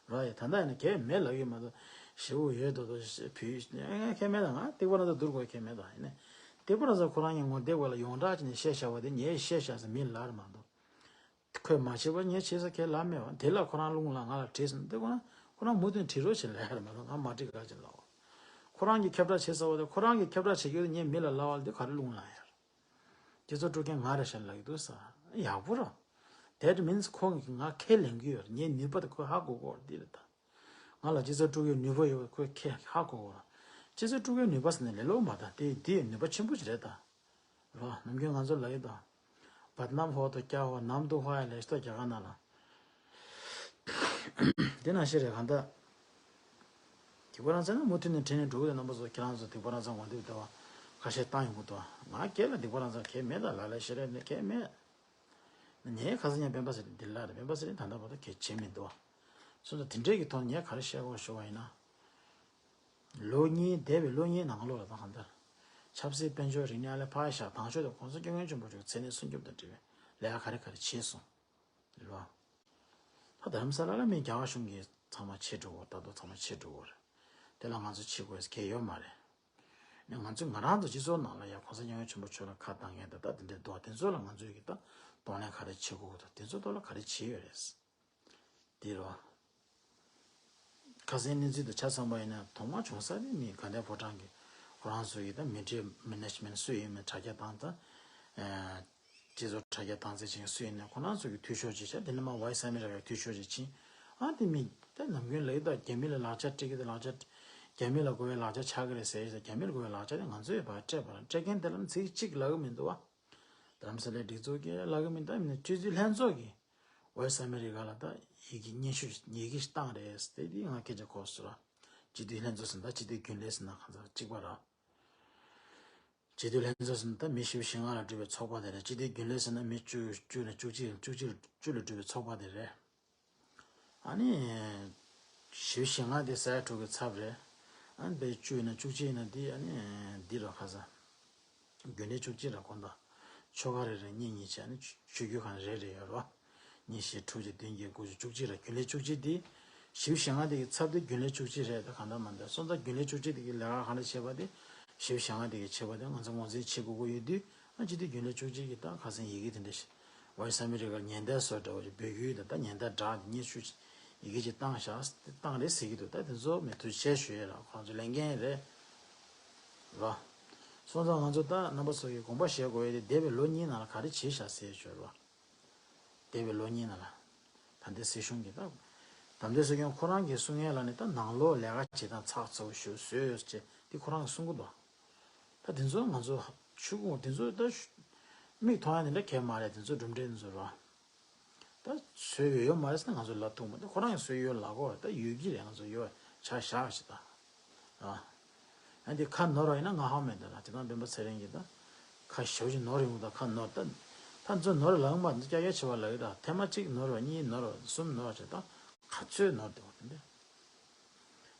ར་ཡ་ད་ལྟ་ཡིན་ན་གལ་མེད་ལབ་ཀྱི་མ་གཏོགས་ཞེ་པོ་ཡོད་དོ་དོ་ཞེ་བུ་ཡོད་ང་གལ་མེད་ད། ང་སྡིག་པ་རང་ཚང་བསྡུར་དགོས་གལ་མེད་ད། ཡིན་ནའི་སྡིག་པ་རང་ཚང་ཁོ་རང་གི་ངོ་དེབ་སྒང་ལ་ཡོངས་གྲགས་ཅིག་ནས་བཤད་བཞག་པ་དེ་ངས་བཤད་བཞག་ཟེར་མི་ལ་རེད་མ་གཏོགས། ཁོས་མ་བྱས་པ་ངས་བྱས་ས་ཁས་ལ་མེད་པ་དེ་ལ་ཁོ་རང་རླུང་ལ་ང་ལ་བྲིས་སོང་། དེ་ཁོ་རང་ཁོ་རང་མུ་མཐུད་བྲིས་རོགས་བྱེད་ལབ་ཡ་རེད་མ་གཏོགས་ང་མ་བྲིས་ག་ཅིག་ལབ་པ། ཁོ་རང་གིས་ཁྱབ་བསྒྲགས་བྱས་ཚར་བ་དེ་ཁོ་རང་གིས་ཁྱབ་བསྒྲགས་བྱེད་རྒྱུ་དེ་ངས་མི་ལ་ལབ་པ་དེ་ག་རེ་རླུང་ལ་ཡ་རེད། སྤྱི་ཚོགས་དཀྲུག་མཁན་ང་རེད་ཤག་ལབ་ཀྱི་འདུག་ས། ཡག་པོ་རེད། That means ཁོང་གིས་ང་ཁས་ལེན་གྱི་ཡོད་རེད། ངའི་ནུས་པ་དེ་ཁོས་ཧ་གོ་གོ་རེད། འདི་རེད་ད། ང་ལ་སྤྱི་ཚོགས་དཀྲུག་ཡའི་ནུས་པ་ཡོད་པ་ཁོས་ཁས་ཧ་གོ་གོ་རེད། སྤྱི་ཚོགས་དཀྲུག་ཡའི་ནུས་པ་ཟེར་ནས་ལེ་ལོ་མ་ད་དེ་དེ་ནུས་པ་ཆེན་པོ་ཞིག་རེད་ད། རོ། ནམ་རྒྱུན་ང་ཚོ་ལ་ཡོད་དོ། بدنام ہو تو کیا ہوا، نام تو ہوا ہے ལས་ཤོད་རྒྱ་གར་ནང་ལ། དེ་ནང་བཞིན་རེད་གང་ལྟར། སྡིག་པ་རང་ཚང་ནི་མུ་མཐུད་ནས་དྲན་ནས་འགྲོ་གི་རེད། རྣམ་པ་ཚོ་ཁྱེད་རང་ཚོ་སྡིག་པ་རང་ཚང་ངོ་དེབ་ལྟ་བ་ཁ་ཤས་བཏང་ཡོང་གི་འདུག་ང་སྒེར་ལ་སྡིག་པ་རང་ཚང་གལ་མེད་ད། ལ་ལ་ཤེས་རེད་ནི་གལ་མེད། ངས་ཁ་སང་ཉིན་སྤེན་པ་ཚེ་རིང་འདི་ལ་རེད། སྤེན་པ་ཚེ་རིང་ད་ལྟ་བར་དུ་གལ་བྱེད་མི་འདུག་སོང་ཙང་དེ་འདྲས་ཀྱི་ཐོག་ནས་ངས་ག་རེ་བཤད་དགོས་ཞུ་བ་ཡིན་ན། ལོ་གཉིས་འདས་པའི་ལོ་གཉིས་ནང་ལོགས་ལ་ད་གང་ལྟར། ཆབ་སྲིད་དཔལ་འབྱོར་རིག་གནས་ལ་ཕར་བཞག་དང་ཤོས་དེ་གོང་ས་སྐྱབས་མགོན་ཆེན་པོ་མཆོག་མཚན་གནས་སྲུང་སྐྱོབ་དང་འབྲེལ་བའི་ལས་ཀ་ག་རེ་ག་རེ་བྱས་སོང་། རེད་བ། ད་རྡ་རམ་ས་ལ་ལ་མི་རྒྱ་གར་གཞུང་གིས་ཚང་མ་ཕྱིར་འགྲོ་དགོས། ད་དུང་ཚང་མ་ཕྱིར་འགྲོ་དགོས་རེད། དེ་ལ་ང་ཚོ་ཕྱི་དགོས་གལ་ཡོད་མ་རེད། ནས་ང་ཚོས་ང་རང་ཚོ་སྤྱི་ཚོགས་ནང་ལ་ཡང་གོང་ས་སྐྱབས་མགོན་ཆེན་པོ་མཆོག་ལ་ཁ་བཏང་མཁན་དང་ད་དེ་འདྲའི་འདུག་དེ་ཚོ་ལ་ང་ཚོས་ཀྱི་ད་གདོང་ལེན་ག་རེ་བྱེད་དགོས་དང་དེ་ཚོ་ཐོག་ལ་ག་རེ་བྱེད་ཡོད་རེད། དེ་རེད་བ། ཁ་སང་གནས་ཚུལ་དུ་ཆ་ཚང་པ་ཡིན་ན་ཐོག་མ་བྱུང་ས་ནི་མི་དགའ་ལྡན་ཕོ་བྲང་གི་ཁོ་རང་ཚོ་ཡི་ད་མི་གྲལ་མེ་ནེ་ཇི་མེན་ཊི་སུ་ཡིན་མིན་དྲ་རྒྱ་བཏང་ད། སྤྱི་ཚོགས་དྲ་རྒྱ་བཏང་རྩིས་བྱེད་མཁན་སུ་ཡིན་ན་ཁོ་རང་ཚོ་གི་འཐུས་ཤོར་ཅིག་བྱས། དེ་ནས་མ་ཝའི་སི་ཨ་མི་རི་ཀའི་འཐུས་ཤོར་ཅིག་ཕྱིན། ཨ་དེ་མི་ད་ནམ་རྒྱུན་ལས་ད་རྒྱ་མི་ལ་ལག་ཆ་སྤྲད་ཀྱི་ད་ལག་ཆ་རྒྱ་མི་ལ་དགོས་པའི་ལག་ཆ་ཆགས་ཀྱི་རེད་ཟེར་ཡིན་ཙང་རྒྱ་མི་ལ་དགོས་པའི་ལག་ཆ་དེ་ང་ཚོས་ཕར་སྤྲད་པ་རེད། སྤྲད་མཁན་དེ་ལ་ཚིག་གཅིག་ལབ་ཀྱི་མི་འདུག་བ། རྡ་རམ་ས་ལའི་སྒྲིག་འཛུགས་ཀྱིས་ལབ་ཀྱི་མི་འདུག་མི་ནི་སྤྱི་འཐུས་ལྷན་ཚོགས་ཀྱིས་ཝེ་སི་ཨ་མི་རི་ཀ་ལ་ད་ཡི་གེ་སྙན་ཞུ་ཡི་གེ་ཞིག་བཏང་རེད་ཟེར་དེ་ང་སྐད་ཆ་གོ་སོང་ར། སྤྱི་འཐུས་ལྷན་ཚོགས་ཟེར་ན་ད་སྤྱི་འཐུས་རྒྱུན་ལས་ཟེར་ན་གང་ཟག་གཅིག་པ་ར། སྤྱི་འཐུས་ལྷན་ཚོགས་ཟེར་ན་ད་མི་བཞི་བཅུ་ཞེ་ལྔ་ལ་གྲུབ་པའི་ཚོགས་པ་དེ་རེད། སྤྱི་འཐུས་རྒྱུན་ལས་ཟེར་ན་མི་བཅུ་བཅུ་ནས་བཅུ་གཅིག་བཅུ་གཅིག་བཅུ་ལ་གྲུབ་པའི་ཚོགས་པ་དེ་རེད། ཨ་ནི། བཞི་བཅུ་ཞེ་ལྔ་དེ་ས་ཡ་དྲུག་གི་ཚབ་རེད། ཨ་ནི་དཔེ་བཅུ་ཡིན་ན་བཅུ་གཅིག་ཡིན་ན་འདི་ཨ་ནི་འདི་རོ་ཁ་ས། རྒྱུན་ལས་བཅུ་གཅིག་ར་དགོངས་དག་ཆོལ་ཁ་རེ་རེ་གཉིས་གཉིས་བྱས་ཨ་ནི་ཆོས་བརྒྱུད་ཁང་རེ་རེ་ཡོད་རོ། གཉིས་བཞི་དྲུག་བརྒྱད་བདུན་བརྒྱད་དགུ་བཅུ་བཅུ་གཅིག་ར་རྒྱུན་ལས་བཅུ་གཅིག་དེ། བཞི་བཅུ་ཞེ་ལྔ་དེ་གི་ཚབ་དེ་རྒྱུན་ལས་བཅུ་གཅིག་རེད། ད་གང་ལྟར་མ་འདྲ་སོང་ཙང་རྒྱུན་ལས་བཅུ་གཅིག་དེ་གི་ལས་ཀ་གང་འདྲ་བྱས་པ་དེ། བཞི་བཅུ་ཞེ་ལྔ་དེ་གི་བྱས་པ་དེ་ང་ཚོ་ངོས་འཛིན་བྱེད་དགོས་ཀྱི་ཡོད་དུས། ཨ་སྤྱི་འཐུས་རྒྱུན་ལས་བཅུ་གཅིག་གིས་ད་ཁ་སང་ཡི་གེ་དེ་འདྲ་ཞིག་ཝའི་སི་ཨ་མི་རི་ཀར་ཉེན་བརྡ་བཟོ་འདྲ་བོ་ཞིག་འབོད་སྐུལ་དང་ད་ཉེན་བརྡ་བསྒྲགས་ཏེ་སྙན་ཞུ་ཡི་གེ་ཅིག་བཏང་བཞག་བཏང་རེད་ཟེར་གྱི་འདུག་ད་དེ་ཚོ་མི་ཐུགས་རྗེ་ཆེ་ཞུ་ཡས་ར་ཁོང་ཚོ་ལས་འགན་རེད། ར། སོང་ཙང་ང་ཚོ་ད་རྣམ་པ་ཚོ་གིས་དགོངས་པ་བཞེས་དགོས་ཡས་དེ་འདས་པའི་ལོ་གཉིས་ནང་ལ་ག་རེ་བྱས་བཞག་ཟེར་ཞོར་ར། འདས་པའི་ལོ་གཉིས་ནང་ལ། ད་ལྟའི་སྲིད་གཞུང་གིས་ད། ད་ལྟའི་སྲིད་སྐྱོང་ཁོ་རང་གིས་གསུང་ཡས་ལ་ནི་ད་ནང་ལོགས་ལས་ཀ་བྱེད་སྟངས་ཚགས་ཚུད་པོ་ཞིག་བཟོས་ཡོད་ཅེས་དེ་ཁོ་རང་གིས་གསུང་གི་འདུག་ད་དེ་ཚོ་ང་ཚོ་ཆུ་ཁུངས་དེ་ཚོ་ད་ཤུ་མིག་མཐོང་ཡ་དེ་འདྲ་གས་མ་རེད། དེ་ཚོ་གྲུབ་འབྲས་དེ་ཚོ་རོ། ད་བཟོས་ཡོད་ཡོད་མ་རེད་ཟེར་ན་ང་ཚོ་ལབ་ཐུབ་མ་རེད། ཁོ་རང་གིས་བཟོས་ཡོད་ལབ་དགོས་རེད། ད་ཡོད་ཀྱི་རེད། ང་ཚོ་ཡོད་ཆ་བཞག་ཞིག་ད། ཨ། ཨ་འདི་ཁ་ནོར་བ་ཡིན་ན་ང་ཧ་མེད་འདུག་ལ་དེ་དང་སྤེན་པ་ཚེ་རིང་གིས་ད་ཁ་ཞེ་པོ་ཅིག་ནོར་ཡོང་གི་ད་ཁ་ནོར་ད། ད་ཚོ་ནོར་ལངས་མ་འདི་ཀྱ་ཀྱ་ཆེ་བ་ལབ་ཡོད་ད། ཐེངས་མ་གཅིག་ནོར་བ་གཉིས་ནོར་བ་གསུམ་ནོར་བ་བྱས་ད་ག་ཚོད་ནོར་དེ་བ་དེ་འདྲ།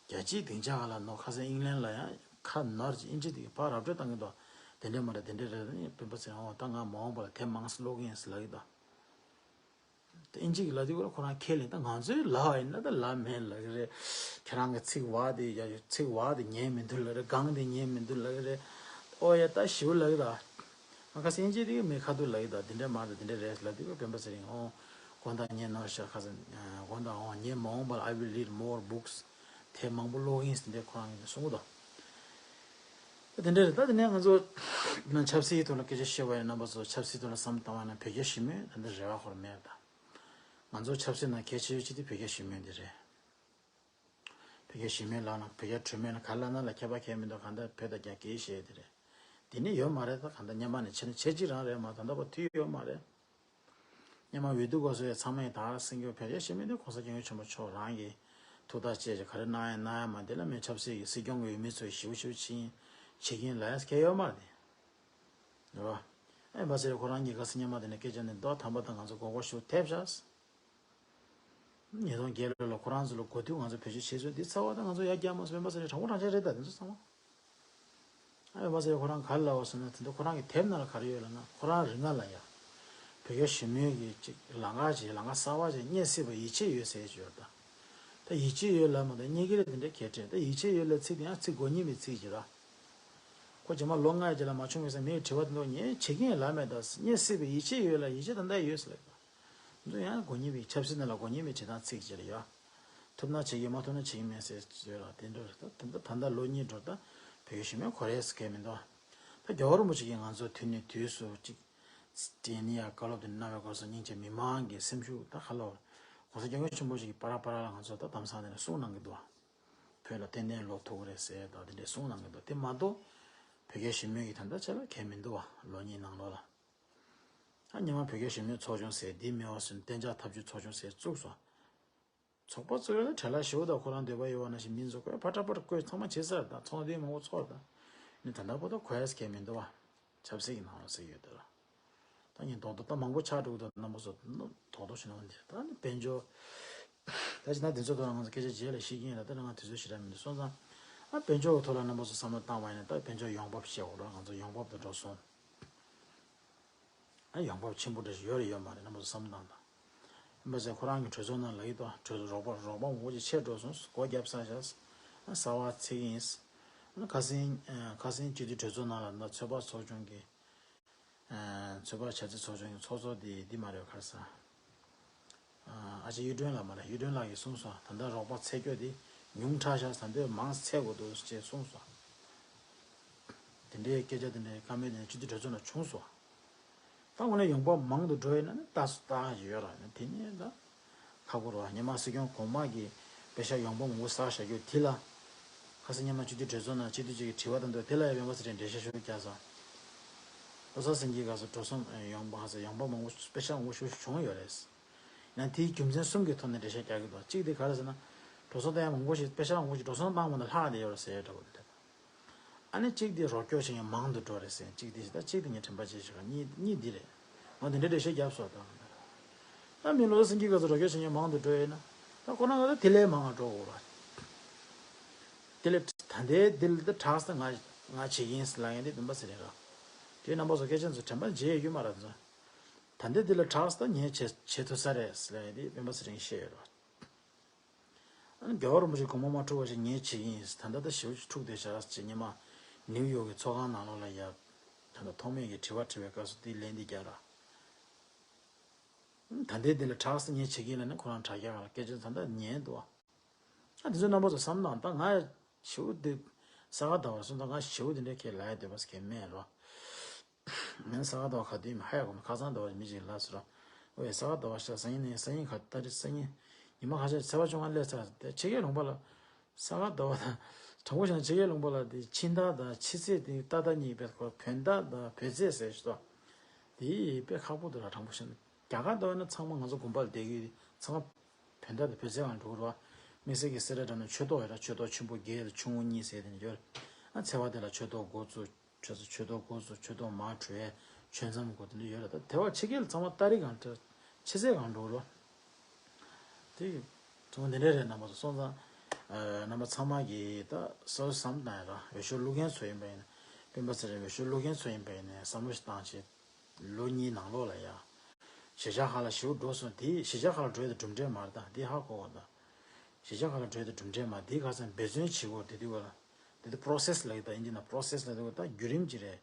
རྒྱལ་སྤྱིའི་སྡིངས་ཆ་ག་ལ་ནོར་ཁ་སང་ཨིང་ལན་ལ་ཡང་ཁ་ནོར་ཅིག་ཨིན་ཇི་དེ་གི་ཕར་ར་སྤྲོད་བཏང་གི་འདུག་དེ་འདྲ་མ་རེད་དེ་འདྲ་རེད་ད་ནི་སྤེན་པ་ཚེ་རིང་འོ་ད་ང་མ་འོངས་པ་ལ་དེབ་མང་ཙམ་ཀློག་གི་ཡིན་ཟེར་ལབ་ཡོད་ད། དེ་ཨིན་ཇི་གི་ལབ་དུས་ཁོ་རང་ཁས་ལེན་ད་ང་ཚོའི་ལབ་པ་ཡིན་ན་ད་ལབ་མེད་ལབ་གི་རེད། ཁྱེད་རང་གི་ཚིག་བ་དེ་ཡ་ཚིག་བ་དེ་ཉན་མི་འདུག་ལབ་རེད། གང་དེ་ཉན་མི་འདུག་ལབ་གི་རེད། ཨོ་ཡ་ད་ཞིའུ་ལབ་གི་ར། ང་ཁ་སང་ཨིན་ཇི་དེ་གི་མི་ཁ་ཐུག་ལབ་གི་ད་དེ་འདྲ་མ་རེད་དེ་འདྲ་རེད་ལབ་དུས་སྤེན་པ་ཚེ་རིང་ཨོ་དགོངས་དག་ཉན་ནོར་ཤག་ཁ་སང་དགོངས་དག་ཨོ་ངས་མ་འོངས་པ་ལ་I will read more books དེ་མང་པོ་ཀློག་གི་ཡིན་ཟེར་འདྲ་ཁོ་རང་གིས་གསུང་གི་འདུག་ད་དེ་འདྲ་རེད། ད་དེ་ནས་ང་ཚོ་ཆབ་སྲིད་ཐོག་ལ་སྐད་ཆ་བཤད་པ་ཡིན་རྣམ་པ་ཚོ་ཆབ་སྲིད་ཐོག་ལ་བསམ་བཏང་བ་ན་བོད་རྒྱ་ཞི་མོལ་ད་འདི་རེ་བ་ཁོ་རང་མེད་ད། ང་ཚོ་ཆབ་སྲིད་ནང་གལ་ཆེ་ཤོས་གཅིག་དེ་བོད་རྒྱ་ཞི་མོལ་འདི་རེད། བོད་རྒྱ་ཞི་མོལ་ལབ་ན་བོད་རྒྱ་གྲོས་མོལ་ལ་ག་ལབ་ན་ལ་ཁྱད་པར་གང་ཡང་མི་འདུག་གང་ལྟར་བོད་དང་རྒྱ་སྐད་བཤད་དེ་རེད། དེ་ནི་ཡོད་མ་རེད། ད་གང་ལྟར་སྔོན་མ་ནས་བྱས་ན་བྱས་གཅིག་རང་རེད་མ་ད་ལྟ་བར་མཐུད་ཡོད་མ་རེད། སྔོན་མ་འོས་བསྡུ་སྐབས་སུ་ཡང་ཚང་མས་ད་ག་རེ་གསུང་གི་ཡོད། བོད་རྒྱ་ཞི་མོལ་དེ་གོང་ས་སྐྱབས་མགོན་ཆེན་པོ་མཆོག་རང་གིས་ཐུགས་ཐག་བཅད་ཅིག་ག་རེ་གནང་ཡ་གནང་ཡ་མ་དེ་ལ་མི་ཆབ་སྲིད་ཀྱི་སྲིད་སྐྱོང་གི་འོས་མི་ཚོས་ཞིབ་ཞིབ་ཕྱིན་བྱེད་ཀྱིན་ལ་ཡ་གལ་ཡོད་མ་རེད། རེད་བ། ཨེ་འབའ་ཟེར་ཁོ་རང་གཉིས་ཀ་སེ་ཉི་མ་དེ་ནས་སྐད་ཆ་ནི་མདོ་དམ་པ་དང་ང་ཚོ་མགོ་སྐོར་ཞུ་ཐེབས་ཤག་ཉིས་སྟོང་བརྒྱད་ལོ་ལ་ཁོ་རང་ཚོ་ལ་གོ་དུས་ང་ཚོ་བེད་སྤྱོད་བྱེད་ཚུལ་འདི་ཚ་བ་དང་ང་ཚོ་ཡར་རྒྱས་མ་སོང་སྤེན་པ་ཟེར་དྲང་པོ་དྲང་བཞག་རེད་ད་དེ་ཚོ་ཚང་མ། ཨེ་འབའ་ཟེར་ཁོ་རང་ག་ལ་བ་སོང་ན་དེ་འདྲ་ཁོ་རང་གི་དེབ་ནང་ལ་ག་རེ་ཡོད་ལབ་ན་ཁོ་རང་རིང་ང་ལ་ཡ། བོད་རྒྱ་ཞི་མོལ་གྱི་ཅིག་ལམ་ཁ་ཅིག་ལམ་ཁ་གསར་བ་ཅིག་རྙེད་སྲིད་པ་ཡིད་ཆེས་ཡོད་ཟེར་གྱི་ཡོད་ད། ད་ཡིད་ཆེས་ཡོད་ལབ་མ་གཏོགས་རྙེད་ཀྱི་རེད་དེ་འདྲ་གལ་ཆེ་ད་ཡིད་ཆེས་ཡོད་ལབ་ཚིག་དེ་ཡང་ཚིག་མགོ་གཉིས་པའི་ཚིག་ཅིག་ར། ཁོ་རྗེས་མ་ལོ་ལྔ་རྗེས་ལ་མ་བྱུང་བའི་སང་མིའི་དྲི་བ་དེ་ཚོ་ངས་བྱེད་ཀྱི་ཡིན་ལབ་མེད་ད། ངས་སྲིད་པའི་ཡིད་ཆེས་ཡོད་ལ་ཡིད་ཆེས་ད་ལྟ་ཡོད་ཟེར་ལབ་ད། འདི་ཡང་མགོ་གཉིས་པའི་ཆབ་སྲིད་ནང་ལ་མགོ་གཉིས་པའི་བྱེད་སྟངས་ཚིག་ཅིག་རེད་ཡ། ཐུབ་ན་བྱེད་ཀྱི་མ་ཐུབ་ན་བྱེད་ཀྱི་མེད་ཟེར་ཡོད་ལ་དེ་འདྲ་རེད་ད། ད་ལྟ་ད་ལྟ་ལོ་གཉིས་འགྲོ་ད་བོད་ཞི་མོལ་གོ་རེ་ཟེར་མཁན་མི་འདུག་ད་རྒྱལ་བ་རིན་པོ་ཆེ་གིས་ང་ཚོ་དུས་ནས་དུས་སུ་ཅིག་དྲན་ནས་ཡ་བཀའ་སློབ་དེ་གནང་བའི་སྐོར་སོགས་སྙིང་རྗེ་མི་མང་གི་སེམས་ཤུགས་ད་ཁ་ལོ། གོང་ས་སྐྱབས་མགོན་ཆེན་པོ་ཞིག་གིས་པ་ར་པ་ར་ལ་ང་ཚོ་ད་གཏམ་བཟང་དེ་ནས་གསུང་གནང་གི་འདུག་བོད་ལ་ཏན་ཏན་ལོ་ཐུག་རེད་ཟེར་དང་དེ་འདྲའི་གསུང་གནང་གི་འདུག་དེ་མ་གཏོགས་བོད་རྒྱ་ཞི་མོལ་གྱི་ད་ལྟ་ཆ་ལ་གལ་མི་འདུག་བ་ལོ་གཉིས་ནང་ལོགས་ལ། ད་སྔོན་མ་བོད་རྒྱ་ཞི་མོལ་ཚོགས་ཆུང་ཟེར་འདི་མེད་པ་བཟོས་ནས་གཏན་འཇགས་ཐབས་ཇུས་ཚོགས་ཆུང་ཟེར་བཙུགས་སོང་། ཚོགས་པ་བཙུགས་ཡོད་ན་བྲེལ་བ་ཞེ་པོ་དང་ཁོ་རང་འདོད་པ་ཡོད་པ་ནང་བཞིན་མི་ཚོ་བསྐོས་ཕར་ཕར་བསྐོས་ཚང་མ་བྱེད་ས་རེད་ད། ཚོགས་འདུ་མང་པོ་ཚོགས་རེད་ད། ནི་ད་ལྟ་བར་དུ་གོ་ཡས་གལ་མི་འདུག་བ། ཆབ་སྲིད་ཀྱི་ནང་ལ་ཟེར་ཡོད་དེ་ལ། ད་ངས་རྡོག་རྡོག་ད་མང་པོ་ཆགས་འགྲོ་གི་འདུག་རྣམ་པ་ཚོ་རྡོག་རྡོག་ཞུ་ན་འདི་ད་ནི་དཔལ་འབྱོར། ད་ཅི་ན་འདི་ཚོ་ཐོག་ལ་ང་ཚོ་སྐད་ཆ་བརྗེད་ལ་ཤེས་ཀྱིན་ཡིན་ལ་ད་ནི་ང་དུས་ཚོད་ཞེ་དྲག་མི་འདུག་སོང་ཙང་། དཔལ་འབྱོར་གྱི་ཐོག་ལ་རྣམ་པ་ཚོ་བསམ་བློ་བཏང་བ་ཡིན་ན། ད་དཔལ་འབྱོར་ཡོང་འབབ་བཤད་འོ་ར། ང་ཚོ་ཡོང་འབབ་དུ་འགྲོ་སོང་། ཨ་ཡོང་འབབ་ཆེན་པོ་འདྲ་ཞིག་ཡོད་རེད་ཡོད་མ་རེད། རྣམ་པ་ཚོ་བསམ་བློ་བཏང་དང་། ཡིན་པ་ཟེར་ཁོ་རང་གི་གྲོས་ཚོགས་ནང་ལ་ཡིད་དོ། གྲོས་རོགས་པ་རོགས་པ་མང་པོ་ཅིག་ཆད་འགྲོ་སོང་། སྒོ་བརྒྱབ་ས་བཞག་གསར་པ་ཚིག་ཡིན། ཁ་སང་ཁ་སང་སྤྱི་འཐུས་གྲོས་ཚོགས་ནང་ལ་ད་ཚོད་དཔག་ཚོགས་ཆུང་གི་ཚོད་དཔག་བྱ་རྩིས་ཚོགས་ཆུང་གི་ཚོགས་གཙོ་དེ་འདི་མ་རེད། ག་རེ་ཟེར། ཨ་ཅེ་གཡུ་སྒྲོན་ལགས་མ་རེད། གཡུ་སྒྲོན་ལགས་ཀྱིས་གསུངས་སོང་། ད་ལྟ་རོགས་པ་ཚད་སྐྱོ་དེ་ཉུང་དྲགས་ཤག་ད་ལྟ་མང་ཙམ་ཚད་དགོས་འདུག་ཅེས་གསུངས་སོང་། དེ་འདྲའི་སྐད་ཆ་དེ་འདྲའི་བཀའ་མོལ་དེ་འདྲ་སྤྱི་འཐུས་གྲོས་ཚོགས་ནང་བྱུང་སོང་། ད་དངོས་གནས་ཡོང་འབབ་མང་དུ་འགྲོ་ཡིན་ན་ནི་ལྟ་སུ་ལྟ་ཡོད་ར། དེ་ནས་ད་ཁག་པོ་རེད་བ། སྔོན་མ་སྲིད་སྐྱོང་གོང་མ་གིས་པེ་ཤག་ཡོང་འབབ་མང་པོ་བསགས་བཞག་རྒྱུ་དེ་ལ། ཁ་སང་སྔོན་མ་སྤྱི་འཐུས་གྲོས་ཚོགས་ནང་སྤྱི་འཐུས་ཅིག་གིས་དྲི་བ་དང་དུ་དེ་ལ་ཡང་སྤེན་པ་ཚེ་རིང་འགྲེལ་བཤད་ཤོར་རྒྱག་སོང་། བློ་བཟང་སེང་གེ་སྐབས་སུ་འགྲོ་སོང་ཡོང་འབབ་ཧ་ས་ཡོང་འབབ་མང་པོ་པེ་ཤག་མང་པོ་ཞིག་བྱུང་ཡོད་རེད། ཡང་དེའི་རྒྱུ་མཚན་གསུམ་གྱི་ཐོག་ནས་འགྲེལ་བཤད་རྒྱག་གི་འདུག་གཅིག་དེ་ག་རེ་ཟེར་ན། འགྲོ་སོང་བཏང་ཡ་མང་པོ་ཞིག་པེ་ཤག་མང་པོ་ཞིག་འགྲོ་སོང་བཏང་བ་དང་ལྷག་བསྡད་ཡོད་རེད་ཟེར་ཡ་འདྲ་པོ་རེད། ཨ་ནི་གཅིག་དེ་རོགས་སྐྱོར་བྱེད་མཁན་མང་དུ་འགྲོ་རེད་ཟེར། གཅིག་དེ་ཞིག་ད་གཅིག་དེ་ངས་དྲན་པ་བརྗེད་ཤག་གཉིས་གཉིས་འདི་རེད། ང་དེ་འདྲའི་འགྲེལ་བཤད་བརྒྱབ་སོང་། ད་ད་མི་བློ་བཟང་སེང་གེ་སྐབས་སུ་རོགས་སྐྱོར་བྱེད་མཁན་མང་དུ་འགྲོ་ཡོད་ན། ད་ཁོ་རང་ག་ད་དེ་ལས་མང་བ་འགྲོ་དགོས་ར། དེ་ལས་ད་ལྟའི་འདི་ལ་ད་དྲག་ས་ང་ང་བྱེད་ཀྱི་ཡིན་ཟེར་ལབ་མཁན་དེ་སྤེན་པ་ཚེ་རིང་ར། དེ་རྣམ་པ་ཚོ་སྐད་ཆ་ཚོ་དྲན་པ་བརྗེད་ཡོད་རྒྱུ་མ་རེད་ཚོ། ད་ལྟའི་འདི་ལ་དྲག་ས་ད་ངས་བྱེད་བྱེད་ཐུབ་ས་རེད་ཟེར་ལབ་མཁན་དེ་སྤེན་པ་ཚེ་རིང་བཤད་ཡོད་ར། ཨ་ནི་རྒྱལ་བ་རིན་པོ་ཆེ་དགོངས་པ་མ་འཁྲུགས་པ་ཞིག་ངས་བྱེད་ཀྱི་ཡིན། ད་ལྟ་ད་ཞེ་པོ་ཅིག་འཁྲུགས་བསྡད་ཤག་ཅེས་སྔོན་མ་ནིའུ་ཡོག་གི་ཚོགས་ཁང་ནང་ལོགས་ལ་ཡ། ད་ལྟ་ཐོག་མེད་ཀྱི་དྲི་བ་དྲི་བའི་སྐབས་སུ་དེ་ལན་འདི་རྒྱག་ར། ད་ལྟའི་འདི་ལ་དྲག་ས་ངས་བྱེད་ཀྱི་ཡིན་ལབ་ན་ཁོ་རང་དྲ་རྒྱ་ག་ལ་སྐད་ཆ་ད་ལྟ་ཉན་འདུག་ཨ། ཨ་དེ་ཚོ་རྣམ་པ་ཚོ་བསམ་དང་། ད་ང་ཞེ་པོ་འདི་ས་ག་ཟླ་བ་སོང་ཙང་ང་ཞེ་པོ་འདི་འདྲའི་ཁས་ལ་ཡ་འདོད་པ་ཟེར་མཁན་མེད་རོ། ངས་ས་ག་ཟླ་བ་ག་དུས་མི་ཧ་ཡ་གོ་མི། ཁ་སང་ཟླ་བ་མི་ཅིག་ལ་ཟེར་རོ། ཨོ་ཡ་ས་ག་ཟླ་བ་ཤ་སང་ཉིན་ནས་སང་ཉིན་ག་ད་རེས་སང་ཉིན་ཉི་མ་ཁ་ཤས་ཚེས་པ་བཅོ་ལྔ་སླེབས་ཚར་ཏེ་ཕྱི་རྒྱལ་ལུང་པ་ལ། ས་ག་ཟླ་བ་དང་དྲང་པོ་བཤད་ན་ཕྱི་རྒྱལ་ལུང་པ་ལ་དེ་ཕྱི་ཟླ་དང་ཕྱི་ཚེས་དེ་ཏག་ཏག་གཉིས་པའི་སྐོར་བོད་ཟླ་དང་བོད་ཚེས་ཟེར་ཞིག་ཏོ། དེ་དཔེ་ཁག་པོ་འདུག་ལ། དྲང་པོ་བཤད་ན་རྒྱ་གར་ལྟ་བ་ན་ཚང་མ་ང་ཚོ་དགོན་པ་ལ་བསྡད་ཀྱི་ཡོད། ཚང་མ་བོད་ཟླ་དང་བོད་ཚེས་སྒང་འགྲོ་གི་རེད་བ། དམིགས་བསལ་གྱི་སེ་ར་བྲག་ན་ཆོས་ཐོག་ཡོད་ར། ཆོས་ཐོག་ཆེན་པོ་བརྒྱད་དང་ཆུང་ངུ་གཉིས་ཟེར་དེ་འདྲ་ཡོད་རེད། ཨ་ཚེས་པ་དེ་ལ་ཆོས་ཐོག་འགོ་བཙུགས། ཆོས་ཚོ་ཆོས་ཐོག་འགོ་བཙུགས། ཆོས་ཐོག་མར་གྲོལ། ཆོས་མཚམས་འགོ་དེ་འདྲ་ཡོད་རེད། ད་དེ་བ་ཕྱི་རྒྱལ་ལ་ཚང་མ་ཏ་རིག་སྒང་འདྲ་ཕྱི་ཚེས་སྒང་འགྲོ་གི་རེད་བ། དེ་ཚོ་འདི་འདྲ་རེད། རྣམ་པ་ཚོ་སོང་ཙང་། ཨ་རྣམ་པ་ཚང་མ་གིས་ད་སོ་སོ་བསམ་བཏང་ཡ་ར། འོས་ཤོག་བླུག་མཁན་ཚོ་ཡིན་པ་ཡིན་ན། སྤེན་པ་ཚེ་རིང་འོས་ཤོག་བླུག་མཁན་ཚོ་ཡིན་པ་ཡིན་ན་བསམ་བློ་ཞིག་བཏང་བྱས། ལོ་གཉིས་ནང་ལོགས་ལ་ཡ། གཞིས་ཆགས་ཁག་ལ་ཞེ་པོ་འགྲོ་སོང་། དེ་གཞིས་ཆགས་ཁག་ལ་འགྲོ་ཡ་དེ་གྲུབ་འབྲས་མ་རེད། ད་དེ་ཧ་གོ་བ་དང་། གཞིས་ཆགས་ཁག་ལ་འགྲོ་ཡ་དེ་གྲུབ་འབྲས་མ་རེད། དེ་ཁ་སང་འབད་བརྩོན་བྱེད་དགོས་དེ་དུས་ག་ལ། དེ་དེ་པྲོ་སེ་སི་ལབ་ཀྱི། ད་ཨིན་ཇི་ནང་པྲོ་སེ་སི་ལབ་དུས་ག་ལ། ད་བརྒྱུད་རིམ་ཅིག་རེད།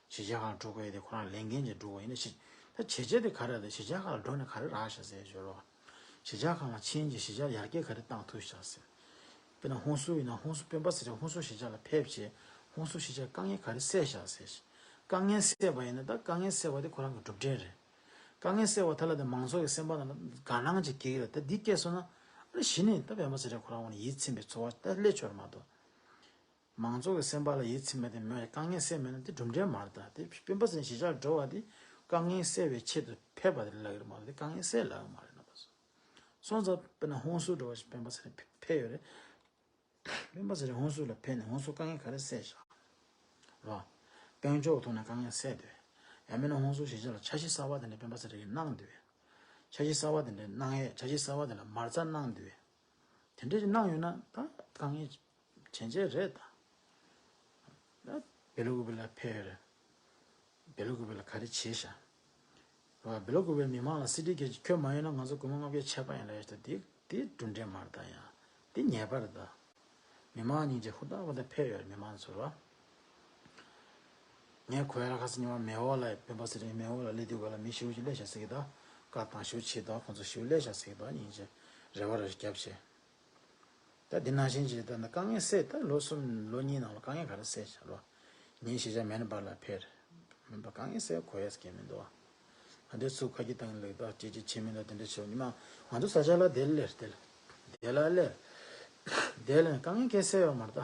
གཞིས་ཆགས་ཁག་ལ་འགྲོ་དགོས་ཡ་དེ་ཁོ་རང་ལས་འགན་ཅིག་སྒྲུབ་དགོས་ཡིན་ན་ཞིག་ད་བྱས་རྗེས་དེ་ག་རེ་རེད། གཞིས་ཆགས་ཁག་ལ་འགྲོ་ནས་ག་རེ་རག་ཤག་ཟེར་ཞོར་རོ། གཞིས་ཆགས་ཁག་ལ་ཕྱིན་རྗེས་གཞིས་ཆགས་ཡར་རྒྱས་ག་རེ་བཏང་ཐུབ་ཤག་ཟེར། དཔེར་ན་ཧུན་སུར་ཡིན་ན་ཧུན་སུར་སྤེན་པ་ཚེ་རིང་ཧུན་སུར་གཞིས་ཆགས་ལ་ཕེབས་བྱས་ཧུན་སུར་གཞིས་ཆགས་དཀའ་ངལ་ག་རེ་སེལ་ཤག་ཟེར། དཀའ་ངལ་སེལ་བ་ཡིན་ན་ད་དཀའ་ངལ་སེལ་བ་དེ་ཁོ་རང་གི་གྲུབ་འབྲས་རེད། དཀའ་ངལ་སེལ་བ་དེ་ལ་དེ་མང་ཚོགས་ཀྱི་སེམས་པ་ནང་ལ་དགའ་སྣང་ཅིག་སྐྱེ་གི་རེད། ད་འདི་སྐྱེས་སོང་ན་ཨ་ནི་གཞི་ནས་ད་སྤེན་པ་ཚེ་རིང་ཁོ་རང་ངོས་ནས་ཡིད་ཚིམ་པའི་ཚོར་བ་ད་སླེབས་ཆོག་རེད་མ་གཏོགས། མང་ཚོགས་ཀྱི་སེམས་པ་ལ་ཡིད་ཚིམ་པ་དེ་མེད། དཀའ་ངལ་སེལ་མེད་ན་དེ་གྲུབ་འབྲས་མ་རེད། ད་དེ་སྤེན་པ་ཚེ་རིང་གཞིས་ཆགས་འགྲོ་བ་དེ་དཀའ་ངལ་སེལ་བའི་ཆེད་དུ་ཕེབས་པ་དེ་ལབ་ཀྱི་རེད་མ་གཏོགས་དེ་དཀའ་ངལ་སེལ་ལབ་ཀྱི་མ་རེད། རྣམ་པ་ཚོ། སོང་ཙང་དཔེར་ན་ཧུན་སུར་འགྲོ་བ་ཞིག་སྤེན་པ་ཚེ་རིང་ཕེབས་ཡོད་རེད། སྤེན་པ་ཚེ་རིང་ཧུན་སུར་ལ་ཕེབས་ནས་ཧུན་སུར་དཀའ་ངལ་ག་རེ་སེལ་བཞག་རོ། དཔལ་འབྱོར་གྱི་ཐོག་ནས་དཀའ་ངལ་སེལ་འདུག་ཡང་མིན་ན་ཧུན་སུར་གཞིས་ཆགས་ལ་འཆར་གཞི་གསར་པ་དེ་འདྲ་སྤེན་པ་ཚེ་རིང་གིས་གནང་འདུག་འཆར་གཞི་གསར་པ་དེ་འདྲ་གནང་ཡས། འཆར་གཞི་གསར་པ་དེ་ལ་མ་རྩ་གནང་འདུག་དེ་འདྲ་ཞིག་གནང་ཡོད་ན་ད་དཀའ་ངལ་ཇེ་ཆེ་རེད་ད། ད་བེ་ལུ་ཀུ་པེ་ལ་ཕེབས་ཡོད་རེད། བེ་ལུ་ཀུ་པེ་ལ་ག་རེ་བྱས་ཤག་བེ་ལུ་ཀུ་པེ་མི་མང་ལ་སི་ཌི་གལ་ཆེ། ཁྱོད་མ་ཡོང་ན་ང་ཚོ་དགུ་མོ་ལྔ་བརྒྱ་ཆད་པ་ཡིན་ལབ་ཡོད་ཤག་དེ་དེ་གྲུབ་འབྲས་མ་རེད་ད། ཡང་དེ་ཉེས་པ་རེད་ད། མི་མང་སྙིང་རྗེ་ཧུར་ཐག་པ་དེ་ཕེབས་ཡོད་རེད། མི་མང་ཚོར་བ། ངས་གོ་ཡ་ལ་ཁ་སང་ཉི་མ་མེའོ་ལ་སྤེན་པ་ཚེ་རིང་མེའོ་ལ་སླེབས་དུས་ག་ལ་མི་ཞེ་པོ་ཅིག་སླེབས་ཤག་ཟེར་གི་ད། བཀའ་བཏང་ཞེ་པོ་བྱས་ད། ཁོང་ཚོ་ཞེ་པོ་སླེབས་ཤག་ཟེར་གི་ད། སྙིང་རྗེ་རེ་བ་རེ་བརྒྱབ་བྱས། ད་འདི་ནང་བཞིན་བྱས་ད་ནི་དཀའ་ངལ་སེལ། ད་ལོ་གསུམ་ལོ་གཉིས་ནང་ལ་དཀའ་ངལ་ག་རེ་སེལ་བྱ་རོ། ངའི་གཞིས་ཆགས་མེ་ན་པར་ལ་ཕེབས། མེ་ན་པར་དཀའ་ངལ་སེལ་གོ་ཡས་ཀྱི་མི་འདུག་ཨ། ང་འདི་ཚུགས་ཁ་སྐྱིད་བཏང་ལེགས་ད་ཅི་ཅི་བྱེད་མི་འདུག་དེ་འདྲ་བྱེད་ཉི་མ་ང་ཚོ་ས་ཆ་ལ་དེ་ལ་སླེབས། དེ་ལ་དེ་ལ་སླེབས། དེ་ལ་དཀའ་ངལ་གས་སེལ་ཡོད་མ་རེད་ད།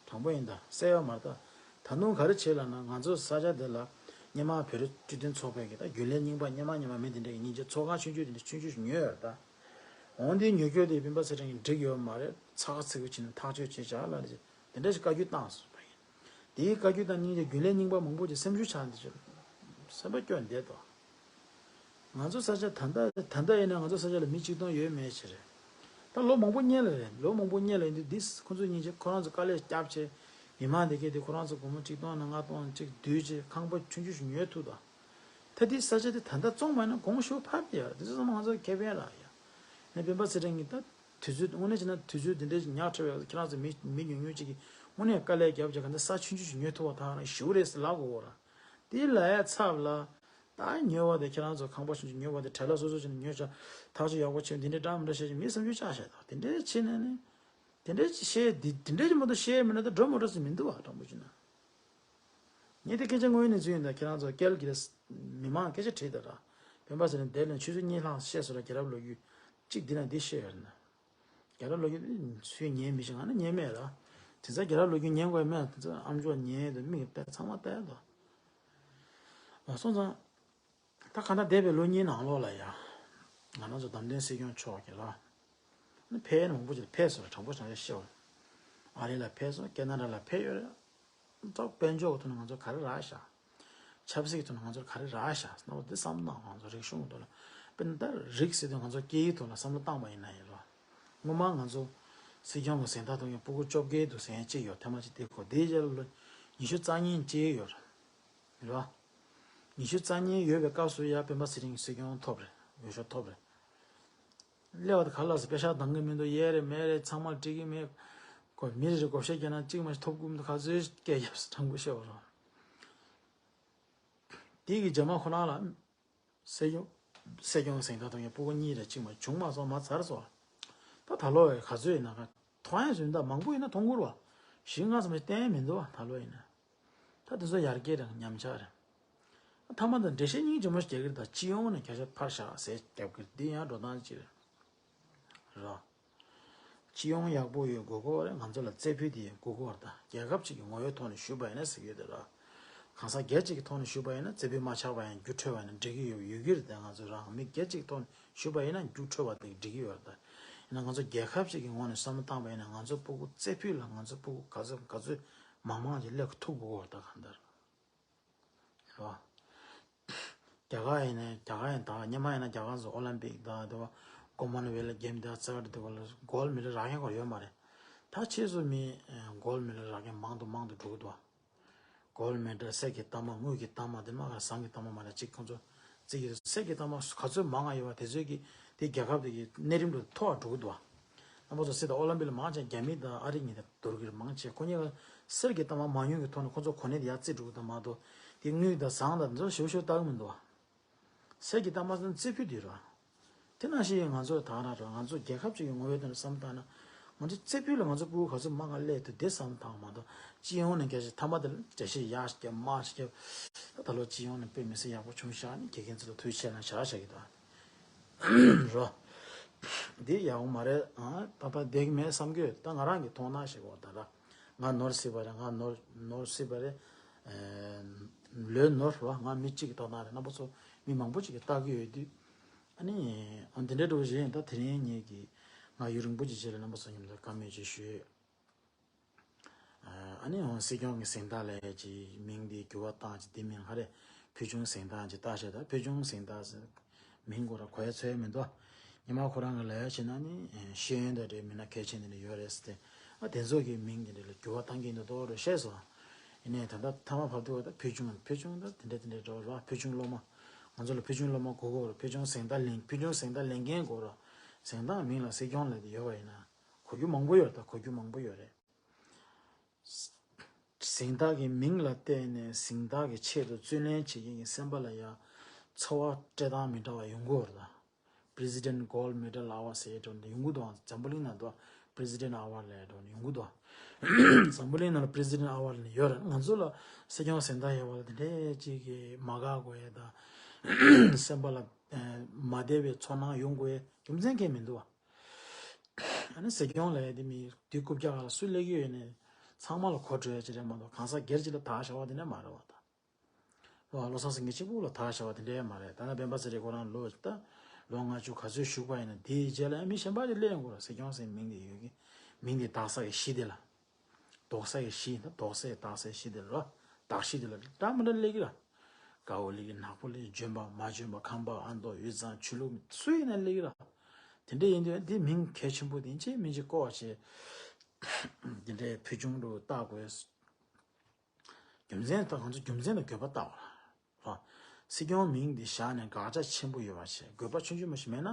དྲང་པོ་ཡིན་ད། སེལ་ཡོད་མ་རེད་ད། ད་དུང་ག་རེ་བྱེད་ལབ་ན་ང་ཚོ་ས་ཆ་དེ་ལ་སྔོན་མ་བོད་རིགས་སྤྱི་མཐུན་ཚོགས་པའི་གི་ད་རྒྱུན་ལས་རྙིང་པ་སྔོན་མ་སྔོན་མ་མི་དེ་འདྲ་གི་སྙིང་རྗེ་ཚོགས་ཁང་ཆུང་ཆུང་དེ་འདྲ་ཆུང་ཆུང་ཞིག་ཉོས་ཡོད་རེད་ད། འོང་དེ་ཉོ་རྒྱུ་དེ་སྤེན་པ་ཚེ་རིང་གིས་འགྲིག་ཡོད་མ་རེད། ཚ་ཁ་ཚིག་པོ་བྱས་ནས་ཐག་གཅོད་བྱས་བཞག་ལབ་རེད། དེ་འདྲ་ཞིག་བཀའ་བཀྱོན་བཏང་སོང་བ་ཡིན། དེའི་བཀའ་བཀྱོན་དང་སྙིང་རྗེ་རྒྱུན་ལས་རྙིང་པ་མང་པོ་ཅིག་སེམས་ཤུགས་ཆག་འདི་ཅིག་སེམས་པ་སྐྱོ་བསྡད་དོ། ང་ཚོ་ས་ཆ་ད་ལྟ་ད་ལྟ་ཡིན་ན་ང་ཚོ་ས་ཆ་ལ་མི་གཅིག་སྟོང་ཡོད་མེད་ཅིག་རེད། ད་ལོ་མང་པོ་སྔོན་ལ་རེད། ལོ་མང་པོ་སྔོན་ལ་ཡིན་དུས་འདི་ཁོ་ཚོ་སྙིང་རྗེ། ཁོ་རང་ཚོ་དཀའ་ལས་བརྒྱབ་བྱས་མི་མང་དེ་གས་དེ་ཁོ་རང་ཚོ་སྒོར་མོ་ཆིག་སྟོང་ནང་ལྔ་སྟོང་གཅིག་བསྡུས་བྱས་ཁང་པ་ཆུང་ཆུང་ཞིག་ཉོས་ཐུབ་དང་། ད་འདི་ས་ཆ་དེ་ད་ལྟ་བཙོང་མ་ཡིན་ན་གོང་ཞུ་ཕར་དེ་ཡ་དེ་ཚོ་ཚང་མ་ང་ཚོ་ཁེ་ཕན་རག་ཡ། ནས་སྤེན་པ་ཚེ་རིང་གིས་ད་དུས་ཚོད་དངོས་གནས་བྱས་ན་དུས་ཚོད་འདི་འདྲའི་ཉག་ཕྲ་བའི་ཁྱེད་རང་ཚོ་མི་མི་ཉུང་ཉུང་ཅིག་གིས་དངོས་གནས་དཀའ་ལས་བརྒྱབ་བྱས་ག་འདི་ས་ཆུང་ཆུང་ཞིག་ཉོས་ཐུབ་པ་ད་རང་ཞུ་རེད་ཟེར་ལབ་དགོས་ར། དེ་ལ་ཡ་ཚབ་ལ། ད་ཉོས་པ་དེ་ཁྱེད་རང་ཚོ་ཁང་པ་ཆུང་ཆུང་ཉོས་པ་དེ་བྲེལ་བ་སོ་སོ་བྱས་ནས་ཉོས་ཤག་ཐག་གཅོད་ཡག་པོ་བྱས་འདི་འདྲའི་འདྲ་མི་འདྲ་བཤད་ཀྱི་མི་བསམ་ཚུལ་བཅག་ཤག་ད་དེ་འདྲའི་བྱས་ནས་ནི། དེ་འདྲའི་ཅིག་བཤད་འདི་དེ་འདྲའི་ཅིག་མ་གཏོགས་བཤད་མི་ན་ད་འགྲོ་མ་འགྲོ་ཟེར་མི་འདུག་བ། དྲང་པོ་བྱས་ན། ངས་དེ་སྐད་ཆ་དངོས་ཡོད་གནས་ཚུལ་ཡིན། ད་ཁྱེད་རང་ཚོ་སྐད་ཀྱི་མི་མང་སྐད་ཆ་དྲིས་ད་ར། སྤེན་པ་ཚེ་རིང་དེ་ལན་ཆུ་ཚོད་གཉིས་ལྷག་བཤད་སོང་ར། རྒྱལ་རབས་ལོ་རྒྱུས་གཅིག་འདི་ན་འདི་བཤད་ཡོད་རེད་ན། རྒྱལ་རབས་ལོ་རྒྱུས་འདི་སུས་ཉན་མི་ཤེས། ང་ནི་ཉན་མེད་ར། དེ་ཚོ་རྒྱལ་རབས་ལོ་རྒྱུས་ཉན་དགོས་མེད། དེ་ཚོ་ཨམ་ཅོག་ཉན་དུ་མིག་བལྟས་ཚང་མ་བལྟས་དོ། སོང་ཙང་། ད་གང་ལྟར་འདས་པའི་ལོ་གཉིས་ནང་ལོགས་ལ་ཡ། ང་རང་ཚོ་བདམས་ཐོན་སྲིད་སྐྱོང་མཆོག་གིས་ར། ནི་ཕེབས་མང་པོ་ཅིག་ཕེབས་སོང་ར། དྲང་པོ་དྲང་བཞག་བཤད་པ། ཨ་རི་ལ་ཕེབས་སོང་། ཁེ་ན་ཌ་ལ་ཕེབས་ཡོད་རེད། ད་དཔལ་འབྱོར་གྱི་ཐོག་ནས་ང་ཚོར་ག་རེ་རག་ཤག་ཆབ་སྲིད་ཀྱི་ཐོག་ནས་ང་ཚོར་ག་རེ་རག་ཤག་ཟེར་ན། འོ་དེ་བསམ་བློ་བཏང་། ང་ཚོ་རིག་གཞུང་གི་ཐོག་ལ། དཔེར་ན་ད་རིགས་ཟེར་དུས་ང་ཚོ་སྐད་ཡིག་ཐོག་ལ་བསམ་བློ་བཏང་བ་ཡིན་ན་ཡིན་རོ། སྔོན་མ་ང་ཚོ་སྲིད་སྐྱོང་གི་གཟེངས་རྟགས་ཐོབ་མཁན་སྤུ་གུ་བཅོ་བརྒྱད་འདུག་ཟེར་མཁན་གཅིག་ཡོད། ཐེངས་མ་གཅིག་དེ་གོ་དེའི་རྗེས་ལ་ལོ་ཉི་ཤུ་རྩ་གཉིས་གཅིག་ཡོད་རེད། རེད་བ། ཉི་ཤུ་རྩ་གཉིས་ཡོད་པའི་སྐབས་སུ་ཡ་སྤེན་པ་ཚེ་རིང་གིས་སྲིད་སྐྱོང་ཐོབ་རེད། འོས་ཤོག་ཐོབ་རེད། སླེབས་པ་དེ་ག་ལ་སོ་པེ་ཤག་འདང་གི་མི་འདུག་ཡས་རེད་མས་རེད་ཚང་མར་སྤྲད་ཀྱི་མེད། ཁོ་མི་རེ་རེ་བགོ་བཤའ་བརྒྱབ་ན་གཅིག་མ་གཏོགས་ཐོབ་ཀྱི་མི་འདུག་ག་ཚོད་སྐད་བརྒྱབ་སོང་། དྲང་པོ་བཤད་པ་རོགས། དེ་གི་རྗེས་མ་ཁོ་རང་ལ་སྲིད་སྐྱོང་སྲིད་སྐྱོང་གི་གཟེངས་རྟགས་ཐོབ་མཁན་སྤུ་གུ་གཉིས་རེ་གཅིག་མ་བྱུང་མ་སོང་། མ་ཚར་སོང་། ད་ད་ལོ་ག་ཚོད་ཡིན་ན་ག་མཐོང་ཡ་བཟོས་ད་མང་པོ་ཡིན་ན་མཐོང་གི་རེད་བ། བཞི་ལྔ་ཙམ་ཞིག་བསྟན་མི་འདུག་བ། ད་ལོ་ཡིན་ན། ད་དེ་ཚོ་ཡར་རྒྱས་རེད། ཉམས་ཆག་རེད། མཐའ་མ་དང་འགྲེལ་བཤད་སྙིང་རྗེ་མོ་ཞིག་རྒྱག་གི་རེད། ད་སྤྱི་ཡོངས་ནས་སྐད་ཆ་ཕར་བཞག་ཟེར་རྒྱབ་ཀྱི་རེད། འདི་ཡང་འགྲོ་སྟངས་གཅིག་རེད། ར། སྤྱི་ཡོངས་ཡག་པོ་ཡོད་དགོས་ཀྱི་རེད། ང་ཚོ་ལ་རྩེ་ཕུད་དེ་ཡོད་དགོས་ཀྱི་རེད། ད་རྒྱལ་ཁབ་ཅིག་གི་ངོ་བོའི་ཐོག་ནས་ཞུས་པ་ཡིན་ན་ཟེར་གྱི་ཡོད་དེ་ར། གང་ཟག་སྒེར་གཅིག་གི་ཐོག་ནས་ཞུས་པ་ཡིན་ན་རྩེ་ཕུད་མ་ཆག་པ་ཡང་རྒྱུ་འཕྲོད་པ་ཡིན་ན་འགྲིག་གི་ཡོད་ཡོད་ཀྱི་རེད། ད་ང་ཚོ་རང་མི་སྒེར་གཅིག་གི་ཐོག་ནས་ཞུས་པ་ཡིན་ན་རྒྱུ་འཕྲོད་པ་དེ་འགྲིག་གི་ཡོད་རེད། ད་ཡིན་ན་ང་ཚོ་རྒྱལ་ཁབ་ཅིག་གི་ངོས་ནས་བསམ་བློ་བཏང་པ་ཡིན་ན་ང་ཚོ་སྤུ་གུ་རྩེ་ཕུད་ལ་ང་ཚོ་སྤུ་གུ་ག་ཚོད་ག་ཚོད་མང་མང་ཅིག་སླེབས་ཐུབ་དགོས་ཀྱི་རེད། ད་གང་ལྟར། རེད་བ། རྒྱ་གར་ཡིན་ན་རྒྱ་གར་ཡིན། ད་སྔོན་མ་ཡིན་ན་རྒྱ་གར་ཚོ་ཨོ་ལིམ་པིག་དང་དེ་བ་ཀོ་མན་ཝེལ་གེམ་དང་རྩ་བ་དེ་བ་ལ་གོལ་མེ་ཌལ་རག་མཁན་ཁོ་ཡོད་མ་རེད། ད་ཕྱིས་སུ་མི་གོལ་མེ་ཌལ་རག་མཁན་མང་དུ་མང་དུ་འགྲོ་གི་འདུག་བ། གོལ་མེ་ཌལ་གསེར་གྱི་རྟགས་མ་དངུལ་གྱི་རྟགས་མ་དེ་མ་ག་ཟངས་ཀྱི་རྟགས་མ་མ་རེད། གཅིག་ཁོ་ཚོ་རྩི་གི་གསེར་གྱི་རྟགས་མ་ག་ཚོད་མང་ང་ཡོད་བ་དེ་ཚོད་ཀྱི་དེ་རྒྱལ་ཁབ་དེ་གི་གནས་རིམ་དུ་མཐོ་བ་འགྲོ་གི་འདུག་བ། རྣམ་པ་ཚོ་སྲིད་དང་ཨོ་ལིམ་པིག་ལ་མང་ཆེ་རྒྱ་མི་དང་ཨ་རི་གཉིས་དང་བསྡུར་གྱི་རེད། མང་ཆེ་ཁོ་གཉིས་ཀ་གསེར་གྱི་རྟགས་མ་མང་ཉུང་གི་ཐོག་ནས་ཁོ་ཚོ་གོ་གནས་དེ་ཡར་བརྩི་འགྲོ་གི་འདུག་མ་གཏོགས་དེ་དངུལ་དང་ཟངས་དང་འདི་ཚོ་ཞེ་པོ་ཞེ་པོ་ལྟ་གི་མི་འདུག་བ། གསེར་གྱི་རྟགས་མ་ཟེར་ན་རྩི་ཕུད་དེ་རེད་བ། དེ་ནང་བཞིན་ང་ཚོ་ད་ག་རང་རེད། ང་ཚོ་རྒྱལ་ཁབ་ཅིག་གི་ངོ་བོའི་ཐོག་ནས་བསམ་བློ་བཏང་ན། ང་ཚོ་རྩེ་ཕུད་ལ་ང་ཚོ་སྤུ་གུ་ག་ཚོད་མང་ང་སླེབས་ཐུབ་དེ་བསམ་བློ་བཏང་མ་གཏོགས་སྤྱི་ཡོངས་ནས་སྐད་ཆ་མཐའ་མ་དེ་ལ་འགྲེལ་བཤད་ཡག་ཞིག་བརྒྱབ་མང་ཞིག་བརྒྱབ། ད་ལོ་སྤྱི་ཡོངས་ནས་དཔེ་མི་སྲིད་ཡག་པོ་བྱུང་ཤག་ནི་དགེ་རྒན་ཚོ་ལ་ཐུགས་རྗེ་ཆེ་གནང་བཞག་བཞག་གི་འདུག་རོ། འདི་ཡག་པོ་མ་རེད། ཨ་ད་ལྟ་བསྡད་ཀྱི་མེད་བསམ་གྱི་ཡོད། ད་ང་རང་གི་མཐོང་སྣང་ཞིག་འོ་ད་ར། ང་ནོར་སྲིད་པ་རེད། ང་ནོར་ནོར་སྲིད་པ་རེད། ཨེ་ལོས་ནོར་རོ། ང་མི་གཅིག་གི་མཐོང་སྣང་རེད། རྣམ་པ་ཚོ་མི་མང་པོ་ཅིག་གིས་ལྟ་གི་ཡོད་དུས། ཨ་ནི་འོ་འདི་འདྲའི་འགྲོ་བཞིན་ད་དེ་རིང་ངེད་ཀྱིས་ང་ཡུན་རིང་པོ་ཅིག་རྗེས་ལ་རྣམ་པ་ཚོ་མཉམ་དུ་བཀའ་མོལ་ཅིག་ཞུས། ཨ་ནི་འོང་སྲིད་སྐྱོང་གི་གཟེངས་རྟགས་ལས་ཀྱི་མིང་འདི་འགྱུར་བ་བཏང་ཅིག་འདི་མིང་ཧ་རེ་ཕུལ་བྱུང་གཟེངས་རྟགས་ཅིག་བཏགས་བྱས། ད་ཕུལ་བྱུང་གཟེངས་རྟགས་ཟེར་མིང་ཁོ་ར་གོ་ཡ་ཚོད་མི་འདུག་ཉི་མ་ཁོ་རང་གི་ལས་བྱས་ན་ནི་ཤེས་ཡོན་དང་འབྲེལ་མི་སྣ་གལ་ཆེན་འདི་འདྲ་ཡོད་རེད་ཟེར་ཏེ། ཨ་དེ་ཚོ་གི་མིང་འདི་འདྲ་ལ་འགྱུར་བ་བཏང་གིན་འདུག་དོ་རུ་བཤད་སོང་། ཡིན་ནའི་ད་ལྟ་ཐ་མ་བབ་དུས་ད་ཕུལ་བྱུང་ཕུལ་བྱུང་ད་དེ་འདྲ་དེ་འདྲ་འགྲོ་ར། ཕུལ་བྱུང་སློབ་མ་ང་ཚོ་ལ་ཕུལ་བྱུང་སློབ་མ་དགོས་དགོས་ར། ཕུལ་བྱུང་གཟེངས་རྟགས་ལེན་ཕུལ་བྱུང་གཟེངས་རྟགས་ལེན་མཁན་དགོས་ར། གཟེངས་རྟགས་མིང་ལ་སྲིད་སྐྱོང་ལབ་དེ་ཡོད་པ་ཡིན་ན། གོ་རྒྱུ་མང་པོ་ཡོད་རེད། ད་གོ་རྒྱུ་མང་པོ་ཡོད་རེད། གཟེངས་རྟགས་ཀྱི་མིང་ལ་བརྟེན་ནས་གཟེངས་རྟགས་ཀྱི་ཆེད་དུ་བརྩོན་ལེན་བྱེད་མཁན་གྱི་སེམས་པ་ལ་ཡང་འཚོ་བ་སྤྲད་སྟངས་མི་འདྲ་བ་ཡོང་གི་ཡོད་རེད། ད་President Gold Medal Award ཟེར་འགྲོ་ནས་ཡོང་གི་འདུག་འཛམ་བུ་གླིང་ནང་དུ་President Award ལབ་འགྲོ་ནས་ཡོང་གི་འདུག་འཛམ་བུ་གླིང་ནང་ལ་President Award ལབ་ཡོད་རེད། ང་ཚོ་ལ་སྲིད་སྐྱོང་གཟེངས་རྟགས་ཡོད་པ་ལ་དེ་འདྲའི་ཅིག་གི་མ་དགའ་དགོས་ཡ་ད་སེམས་པ་ལ་མ་བདེ་བའི་ཚོར་སྣང་ཡོང་དགོས་ཡ་རྒྱུ་མཚན་གང་ཡང་མི་འདུག་བ། ཨ་ནི་སྲིད་སྐྱོང་ལབ་ཡ་དེ་མི་དེ་རྐུབ་བཀྱག་ལ་སུ་སླེབས་ཀྱི་ཡོད་ནས་ཚང་མ་ལ་གོ་འགྲོ་ཡ་ཅིག་རེད་མ་གཏོགས་གང་ཟག་སྒེར་གཅིག་ལ་དག་བཞག་པ་དེ་འདྲ་མ་རེད་བ། ད་ལོ་བློ་བཟང་སེང་གེ་གཅིག་པུ་ལ་དག་བཞག་པ་དེ་འདྲ་མ་རེད། ད་ནི་སྤེན་པ་ཚེ་རིང་ཁོ་རང་ལོ་ད་ལོ་ལྔ་བཅུ་ག་ཚོད་བཞུགས་པ་ཡིན་ན་དེའི་རྗེས་ལ་ཡང་མི་གཞན་པ་ཅིག་སླེབས་ཡོང་གི་རེད། སྲིད་སྐྱོང་ཟེར་མིང་དེ་ཡོད་ཀྱི་མིང་དེ་དག་ས་གི་གཞི་དེ་ལ། དག་ས་གི་གཞི་ད་དག་སའི་དག་སའི་གཞི་དེ་ལ་དག་གཞི་དེ་ལ་འདྲ་མི་འདྲ་སླེབས་ཀྱི་རེད། དགའ་བོ་སླེབས་ཀྱི་ནག་པོ་སླེབས་ཀྱི་འཇོན་པ་མ་འཇོན་པ་ཁམས་པ་ཨ་མདོ་དབུས་གཙང་ཆོས་ལུགས་སུ་ཡིན་ན་སླེབས་ཀྱི་རེད། དེ་འདྲ་ཡིན་དུས་འདི་མིང་གལ་ཆེན་པོ་དེ་ཅི་མིན་ཅི་བཀོལ་བ་བྱས། དེ་འདྲའི་ཕུལ་བྱུང་དུ་བཏགས་དགོས། རྒྱུ་མཚན་དང་ང་ཚོ་རྒྱུ་མཚན་དང་དགོས་པ་བཏགས་པ་ལ། སྲིད་སྐྱོང་མིང་འདི་བཞག་ནས་དགག་བྱ་ཆེན་པོ་ཡོད་པ་བྱས། དགོས་པ་ཆུང་ཆུང་མ་ཞིག་མེད་ན།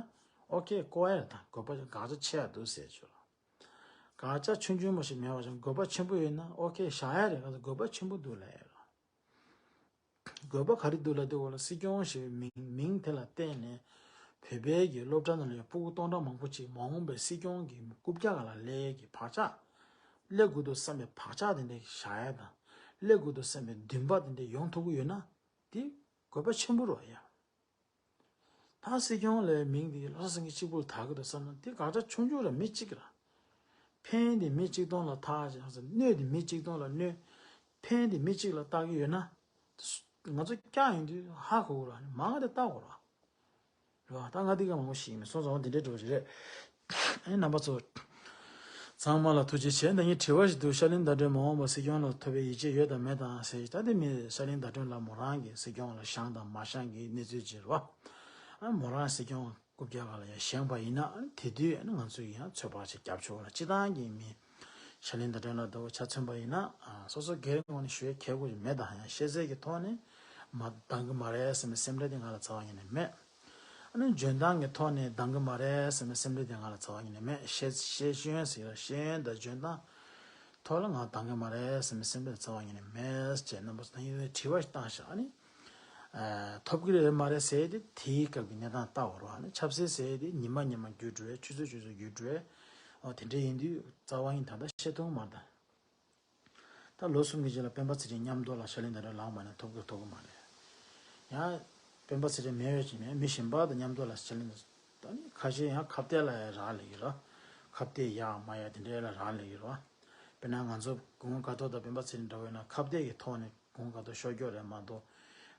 ཨོ་ཁེ་བཀོལ་ཡ་དང་དགོས་པ་དགག་བྱ་ཆེ་ཡ་འདུག་ཟེར་ཆོག་ལ། དགག་བྱ་ཆུང་ཆུང་མ་ཞིག་མེད་པ་བྱས། དགོས་པ་ཆེན་པོ་ཡོད་ན་ཨོ་ཁེ་བཞག་ཡ་རེད། ང་ཚོ་དགོས་པ་ཆེན་པོ་འདུག་ལབ་ཡ་ལ། དགོས་པ་ག་རེ་འདུག་ལབ་དུས་སྐོར་ལ་སྲིད་སྐྱོང་ཞེས་པའི་མིང་མིང་དེ་ལ་བརྟེན་ནས་བོད་པའི་གི་སློབ་གྲྭ་ནང་ལ་ཡང་སྤུ་གུ་སྟོང་ཕྲག་མང་པོ་ཅིག་མ་འོངས་པའི་སྲིད་སྐྱོང་གི་རྐུབ་བཀྱག་སྒང་ལ་སླེབས་ཀྱི་བག་ཆགས། སླེབས་དགོས་འདུག་བསམ་པའི་བག་ཆགས་དེ་འདྲ་བཞག་ཡ་དང་། སླེབས་དགོས་འདུག་བསམ་པའི་འདུན་པ་དེ་འདྲ་ཡོང་ཐུབ་ཀྱི་ཡོད་ན། དེ་དགོས་པ་ཆེན་པོ་རེད་ཡ། ད་སྲིད་སྐྱོང་ལབ་མིང་དེ་ལོ་གསར་སེང་གེ་གཅིག་པུ་ལ་བཏགས་ཀྱི་འདུག་བསམ་ན་དེ་དགག་བྱ་ཆུང་ཆུང་རེད། མི་གཅིག་ལ། ཕན་དེ་མི་གཅིག་སྟོང་ལ་བཏགས་ཀྱི་ཡང་ཟེར། གནོད་དེ་མི་གཅིག་སྟོང་ལ་གནོད། ཕན་དེ་མི་གཅིག་ལ་བཏགས་ཀྱི་ཡོད་ན། ང་ཚོ་བཀྱག་ཡོང་དུས་ཧ་གོ་དགོས་ར། མང་ང་དེ་བཏགས་དགོས་ར། རེད་བ། ད་ང་འདི་ག་མང་པོ་ཞིག་ཡིན་མིན་སོང་ཙང་འདི་འདྲའི་འགྲོ་བཞིན་རེད། ཨེ་རྣམ་པ་ཚོ། ཚང་མ་ལ་ཐུགས་རྗེ་ཆེ། ད་ངས་དྲི་བ་ཞིག་འདུག་ཤར་གླིང་ཟླ་སྒྲོན་མ་འོངས་པ་སྲིད་སྐྱོང་ལ་ཐོབ་པའི་ཡིད་ཆེས་ཡོད་དམ་མེད་དམ་ཟེར། ད་དེ་མི་ཤར་གླིང་ཟླ་སྒྲོན་ལགས་མོ་རང་གིས་སྲིད་སྐྱོང་ལ་བཞེངས་དང་མ་བཞེངས་ཀྱི་གནས་ཚུལ་ཅིག་རེད་བ། ཨ་མོ་རང་སྲིད་སྐྱོང་རྐུབ་བཀྱག་སྒང་ལ་ཡང་བཞེངས་པ་ཡིན་ན། ཨ་དེ་དུས་ཨ་ང་ཚོས་ཡང་ཚོད་དཔག་ཅིག་རྒྱབ་ཆོག་ལ། སྤྱིར་བཏང་གི་མི་ཤར་གླིང་ཟླ་སྒྲོན་ལགས་འདྲ་བོ་ཆ་མཚོན་པ་ཡིན་ན། ཨ་སོ་སོ་སྒེར་ངོས་ནས་ཞུ་ཡ་གལ་དགོས་ཀྱི་མེད། ད་ཡང་ཤེས་ཚད་ཀྱི་ཐོག་ནས་མ་འདང་གི་མ་རེད་ཟེར་བའི་སེམས་ཁྲལ་དེ་ང་ལ་རྩ་བ་ཉིད་ནས་མེད། ཨ་ནི་འཇོན་ཐང་གི་ཐོག་ནས་འདང་གི་མ་རེད་ཟེར་བའི་སེམས་ཁྲལ་དེ་ང་ལ་རྩ་བ་ཉིད་ནས་མེད། ཤེས་ཤེས་ཡོན་ཟེར་ཡ། ཤེས་ཡོན་དང་འཇོན་ཐང་ཐོག་ལ་ང་འདང་གི་མ་རེད་ཟེར་བའི་སེམས་ཁྲལ་རྩ་བ་ཉིད་ནས་མེད་ཅེས་རྣམ་པ་ཚོ་ད་ཡིན་ནའི་དྲི་བ་ཞིག་བཏང་ཤག་ཨ་ནི་ཨ་ཐོབ་ཀྱི་རེད་མ་རེད་ཟེར་ཡ་དེ་དེའི་སྐབས་ཀྱི་གནས་སྟངས་ལྟ་བ་རེད་བ། ཨ་ནི་ཆབ་སྲིད་ཟེར་ཡ་དེ་ཉི་མ་ཉི་མ་འགྱུར་འགྲོ་བས། ཆུ་ཚོད་ཆུ་ཚོད་འགྱུར་འགྲོ་བས། ཨོ་དེ་འདྲ་ཡིན་དུས་རྩ་བ་ཉིད་ད་ལྟ་ཤེས་ཐུབ་མ་རེད་ད། ད་ལོ་གསུམ་གྱི་རྗེས་ལ་སྤེན་པ་ཚེ་རིང་མཉམ་དུ་ལ་ཤར་གླིང་ཟླ་སྒྲོན་ལངས་པ་ནས་ཐོབ་ཀྱི་ཐོབ་ཀྱི་མ་རེད། ཡང་སྤེན་པ་ཚེ་རིང་མེད་པའི་རྗེས་ནས་མི་གཞན་པ་དང་མཉམ་དུ་ལ་ཤར་གླིང་། ད་ནི་ཁ་ཤས་ཡང་ཁ་གཏད་ལ་ཡང་རག་ལས་ཀྱི་རེད། ཁ་གཏད་ཡར་མར་ཡར་དེ་འདྲའི་ལ་རག་ལས་ཀྱི་རེད། དཔེར་ན་ང་ཚོ་གོང་དཀར་སྟོད་དང་སྤེན་པ་ཚེ་རིང་འདྲ་བོ་ཡིན་ན་ཁ་གཏད་ཀྱི་ཐོག་ནས་གོང་དཀར་སྟོད་ཤོར་རྒྱུ་རེད་མ་གཏོགས།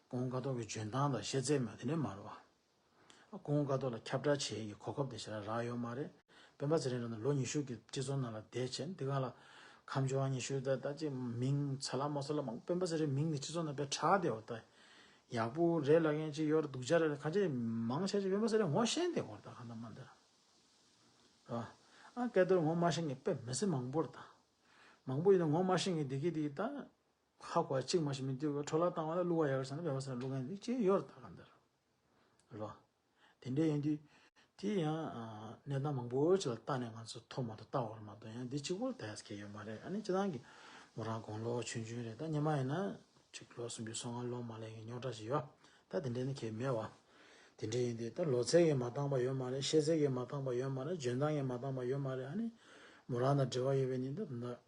གོང་དཀར་སྟོད་ཀྱི་འཇོན་ཐང་དང་ཤེས་ཚད་མ་དེ་འདྲ་མ་རེད་བ། ཁོང་དཀའ་ཐུབ་ལ་ཁྱབ་བསྒྲགས་བྱེད་ཀྱི་གོ་སྐབས་དེ་ཞེ་དྲག་རག་ཡོད་མ་རེད། སྤེན་པ་ཚེ་རིང་ལགས་ནི་ལོ་ཉི་ཤུ་གི་སྤྱི་ཚོགས་ནང་ལ་བསྡད་བྱས། འདི་ག་ལ་ཁམས་ཕྱོགས་ཉི་ཤུ་ད་ལྟ་ཅིག་མིང་ཚ་ལ་མོ་ཚ་ལ་མང་། སྤེན་པ་ཚེ་རིང་མིང་ནི་སྤྱི་ཚོགས་ནང་དཔེ་གྲགས་བསྡད་ཡོད་ད། ཡག་པོ་རེད་ལབ་མཁན་ཅིག་ཡོད་རེད། སྡུག་ཅག་རེད་ལབ་ཁ་ཅིག་མང་ཆེ་ཅིག་སྤེན་པ་ཚེ་རིང་ངོ་ཤེས་བསྡད་ཡོད་རེད་ད། གང་ལྟར་མ་ལྟར་ར། ཨ་སྐལ་རྡོར་ངོ་མ་ཤེས་མཁན་དཔེ་མི་སྲིད་མང་པོ་རེད་ད། མང་པོ་ཡིན་ན་ངོ་མ་ཤེས་མཁན་བསྡད་ཀྱི་བསྡད་ཀྱི་ད། ཧ་གོ་བ་གཅིག་མ་ཞིག་མི་འདུག་གི། འཕྲོ་བརླག་བཏང་བ་ལ་བླུག་པ་ཡག་ཟེར་ན་སྤེན་པ་ཚེ་རིང་བླུག་མཁན་འདི་ཅི་ཡོད་རེད་ད་གང་ལྟར། རེད་བ། དེ་འདྲ་ཡིན་དུས་དེ་ཡང་ཨ་གནས་སྟངས་མང་པོ་ཅིག་ལ་བལྟས་ནས་ང་ཚོ་ཐོག་མ་གཏོགས་ལྟ་བར་མ་གཏོགས་ཡང་འདི་གཅིག་པོར་ལྟ་ཡ་གལ་ཡོད་མ་རེད། ཨ་ནི་སྤྱིར་བཏང་གི་མོ་རང་དགུང་ལོ་ཆུང་ཆུང་རེད། ད་སྔོན་མ་ཡིན་ན་ཅིག་ལོ་སུམ་ཅུ་སོ་ལྔ་ལོན་མ་ལོན་གི་རྙོག་དྲ་ཅིག་ཡོད། ད་དེ་འདྲ་ནི་གལ་མེད་བ། དེ་འདྲ་ཡིན་དུས་ད་ལོ་ཚད་ཀྱིས་མ་འདང་པ་ཡོད་མ་རེད། ཤེས་ཚད་ཀྱིས་མ་འདང་པ་ཡོད་མ་རེད། འཇོན་ཐང་གིས་མ་འདང་པ་ཡོད་མ་རེད། ཨ་ནི་མོ་རང་དང་འབྲེལ་བ་ཡོད་པའི་ནི་ད་ད་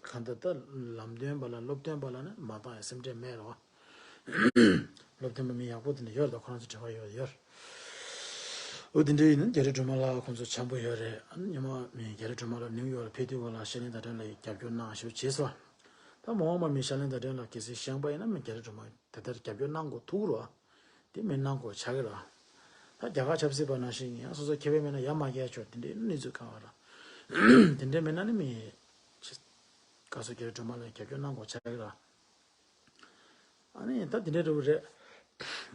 གང་ལྟར་ད་ལམ་སྟོན་པ་ལ་སློབ་སྟོན་པ་ལ་ནི་མ་བཏང་ཡ་སེམས་ཁྲལ་མེད་རེད་བ། སློབ་སྟོན་པ་མི་ཡག་པོ་དེ་འདྲ་ཡོད་རེད་ད། ཁོ་རང་ཚོ་འབྲེལ་བ་ཡོད་ཡོད། འོ་དེ་འདྲ་ཡིན་ན་རྒྱ་རི་སྒྲོལ་མ་ལགས་ཁོང་ཚོ་འཆམ་པོ་ཡོད་རེད། ཨ་ནི་སྔོན་མ་མི་རྒྱ་རི་སྒྲོལ་མ་ལགས་ནིའུ་ཡོག་ལ་ཕེབས་དུས་སྐོར་ལ་ཤར་གླིང་ཟླ་སྒྲོན་ལགས་ཀྱིས་རྒྱབ་སྐྱོར་གནང་ཞེས་བྱས་སོ། ད་མ་འོངས་པ་མི་ཤར་གླིང་ཟླ་སྒྲོན་ལགས་གལ་སྲིད་བཞེངས་པ་ཡིན་ན་མི་རྒྱ་རི་སྒྲོལ་མ་དེ་ལྟར་རྒྱབ་སྐྱོར་གནང་དགོས་ཐུག་རོགས། དེ་མི་གནང་དགོས་ཆགས་ཀྱི་རེད། ད་རྒྱ་གར་ཆབ་སྲིད་པ་ནང་བཞིན་ཡིན་ཡང་སོ་སོ་ཁེ་ཕན་མེད་ན་ཡར་མ་བསྐྱལ་ཆོག་དེ་འདྲའི་གནས་ཚུལ་གང་བ་ར། དེ་འདྲའི་མེད་ན་ནི་མི་ཅི། བཀའ་ཟུར་རྒྱ་རི་སྒྲོལ་མ་ལགས་རྒྱབ་སྐྱོར་གནང་དགོས་ཆགས་ཀྱི་རེད། ཨ་ནི་ད་དེ་འདྲའི་འདྲ་བོ་རེད།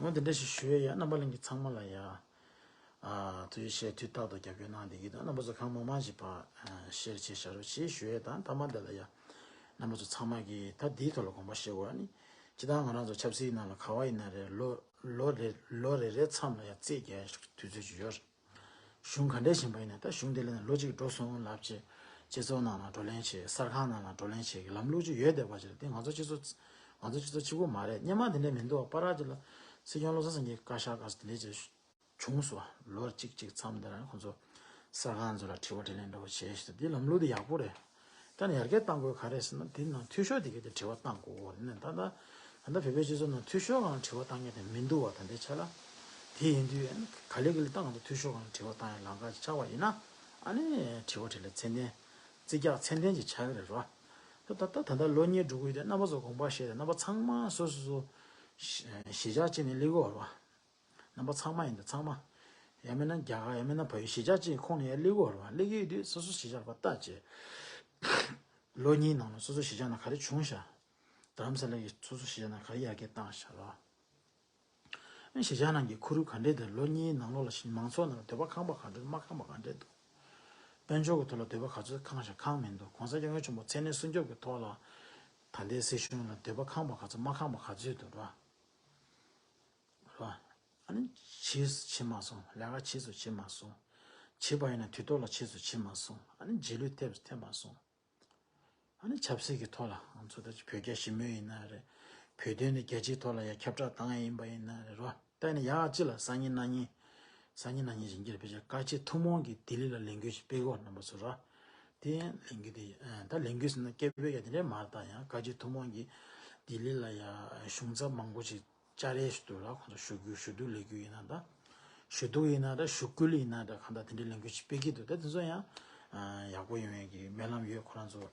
འོ་དེ་འདྲ་ཞིག་ཞུ་ཡས་ཡ། རྣམ་པ་ལྷན་རྒྱས་ཚང་མ་ལ་ཡ། ཨ་དུས་བཤད་དུས་རྟག་ཏུ་རྒྱབ་སྐྱོར་གནང་བསྡད་ཀྱི་འདུག་རྣམ་པ་ཚོ་གང་མང་མང་ཞིག་ཕར་ཤེར་བྱེད་བྱ་རོགས་བྱེད་ཞུ་ཡས་དང་། མཐའ་མ་དེ་ལ་ཡ། རྣམ་པ་ཚོ་ཚང་མ་གིས་ད་འདིའི་ཐོག་ལ་དགོངས་པ་བཞེས་དགོས། ཨ་ནི་སྤྱིར་བཏང་ང་རང་ཚོ་ཆབ་སྲིད་ནང་ལ་ག་བ་ཡིན་ན་རེད། ལོ་ལོ་རེ་ལོ་རེ་རེ་མཚམས་ལ་ཡང་རྩིས་རྒྱག་ཡག་དུས་ཚོད་ཅིག་ཡོད་རེད། གཞུང་ག་འདྲས་ཕྱིན་པ་ཡིན་ན་ད་གཞུང་དེ་ལ་ནི་ལོ་གཅིག་འགྲོ་སོང་ལབ་བྱས། སྤྱི་ཚོགས་ནང་ལ་བགྲོ་གླེང་བྱས། གསར་ཁང་ནང་ལ་བགྲོ་གླེང་བྱས་ཀྱི་ལམ་ལུགས་ཅིག་ཡོད་བསྡད་པ་ཅིག་རེད། དེ་ང་ཚོ་སྤྱི་ཚོགས་ང་ཚོ་སྤྱི་ཚོགས་གཅིག་པུ་མ་རེད། སྔོན་མ་དེ་འདྲས་མི་འདུག་བ། པ་ར་ཅིག་ལ་སྲིད་སྐྱོང་བློ་བཟང་སེང་གེ་བཀའ་ཤག་སྐབས་སུ་དེ་འདྲས་ཅིག་བྱུང་སོང་བ། ལོ་གཅིག་གཅིག་མཚམས་དེ་ལ་ཁོང་ཚོ་གསར་ཁང་ཚོ་ལ་དྲི་བ་དྲིས་ལན་འདྲ་བོ་བྱས་ཤག་དེ་ལམ་ལུགས་དེ་ཡག་པོ་རེད། ད་ནི་ཡར་རྒྱས་གཏང་དགོས་ག་རེ་ཟེར་ན། དེ་ནང་འཐུས་ཤོར་དེ་ག་དེ་དྲི་བ་གཏང་དགོས་རེད་ནས། ད་ད་ད་ལྟ་བོད་པའི་སྤྱི་ཚོགས་ནང་འཐུས་ཤོར་སྒང་དྲི་བ་གཏང་མཁན་དེ་མི་འདུག་བ། ད་ལྟའི་ཆ་ལ། དེ་ཡིན་དུས་ག་ལེ་ག་ལེ་ད་ང་ཚོ་འཐུས་ཤོར་སྒང་དྲི་བ་གཏང་ཡ་ལམ་ཁ་ཅིག་ཆགས་པ་ཡིན་ན། ཨ་ནི་དྲི་བ་དྲིས་ལན་ཚད་ལྡན། རྩིས་རྒྱག་ཚད་ལྡན་ཅིག་ཆགས་ཀྱི་རེད་རོ། ད་ད་ད་ད་ལོ་གཉིས་འགྲོ་གི་ཡོད་དུས་རྣམ་པ་ཚོ་དགོངས་པ་བཞེས་ཏེ། རྣམ་པ་ཚང་མ་སོ་སོ་སོ་གཞིས་ཆགས་གཅིག་ནས་སླེབས་དགོས་རེད་བ། རྣམ་པ་ཚང་མ་ཡིན་ད་ཚང་མ། ཡང་མིན་ན་རྒྱ་གར། ཡང་མིན་ན་བལ་ཡུལ། གཞིས་ཆགས་གཅིག་ཁོངས་ནས་ཡར་སླེབས་དགོས་རེད་བ། སླེབས་ཀྱི་ཡོད་དུས་སོ་སོ་གཞིས་ཆགས་ལ་ཕར་ལྟ་བྱས། ལོ་གཉིས་ནང་ལ་སོ་སོ་གཞིས་ཆགས་ནང་ག་རེ་བྱུང་ཤག་རྡ་རམ་ས་ལ་གི་སོ་སོ་གཞིས་ཆགས་ནང་ག་རེ་ཡར་རྒྱས་བཏང་ཤག་རོ། གཞིས་ཆགས་ནང་གི་ཁུ་རུ་ག་འདྲས་འདུག་ལོ་གཉིས་ནང་ལོགས་ལ་ཞིག་མང་ཚོགས་ནང་ལ་འདོད་པ་ཁེངས་པ་ག་འདྲས་འདུག་མ་ཁེངས་པ་ག་འདྲས་འདུག་དཔལ་འབྱོར་གྱི་ཐོག་ལ་འདོད་པ་ག་ཚོད་ཁེངས་ཤག་ཁེངས་མི་འདུག་གོང་ས་སྐྱབས་མགོན་ཆེན་པོ་མཚན་ནས་སྲུང་སྐྱོབ་ཀྱི་ཐོག་ལ་ད་ལྟའི་སྲིད་གཞུང་ལ་འདོད་པ་ཁེངས་པ་ག་ཚོད་མ་ཁེངས་པ་ག་ཚོད་འདུག་ར། ར། ཨ་ནི་བྱེད་བྱེད་མ་སོང་། ལས་ཀ་བྱེད་སུ་བྱེད་མ་སོང་། བྱེད་པ་ཡིན་ན་དུས་ཐོག་ལ་བྱེད་སུ་བྱེད་མ་སོང་། ཨ་ནི་རྗེས་ལུས་ཐེབས་སུ་ཐེབས་མ་སོང་། ཨ་ནི་ཆབ་སྲིད་ཀྱི་ཐོག་ལ་ང་ཚོ་ད་ཅི་བོད་རྒྱ་ཞི་མོལ་ཡིན་ན་རེད། བོད་དོན་ནི་རྒྱལ་སྤྱིའི་ཐོག་ལ་ཡ་ཁྱབ་བསྒྲགས་བཏང་ཡ་ཡིན་པ་ཡིན་ན་རེད་རོ། ད་ནི་ཡག་ཅི་ལ་སང་ཉིན་གནངས་ཉིན། སང་ཉིན་གནངས་ཉིན་ཞིག་གི་ཕལ་ཆེར་བཀའ་སྤྱི་ཐུན་མོང་གི་ལྡི་ལི་ལ་ལས་འགུལ་ཞིག་སྤེལ་དགོས་རྣམ་པ་ཚོ་རོ། དེ་ལས་འགུལ་དེ་ད་ལས་འགུལ་ཟེར་ན་སྐད་འབོད་ཡ་དེ་འདྲས་མར་ད་ཡང་བཀའ་སྤྱི་ཐུན་མོང་གི་ལྡི་ལི་ལ་ཡ་གཞུང་ཚབ་མང་པོ་ཞིག་བཅར་རེས་ཞུ་འདུག་ལ། ཁོང་ཚོ་ཞུ་རྒྱུ་ཞུ་གཏུག་ལས་འགུལ་ཡིན་ན་འདྲ། ཞུ་གཏུག་ཡིན་ན་འདྲ། ཞུ་སྐུལ་ཡིན་ན་འདྲ། གང་ལྟར་དེ་འདྲའི་ལས་འགུལ་ཞིག་སྤེལ་གྱི་འདུག་ད་དེ་ཚོ་ཡང་ཡག་པོ་ཡོང་ཡས་ཀྱི་སྨོན་ལམ་ཡོད། ཁོ་རང་ཚོ་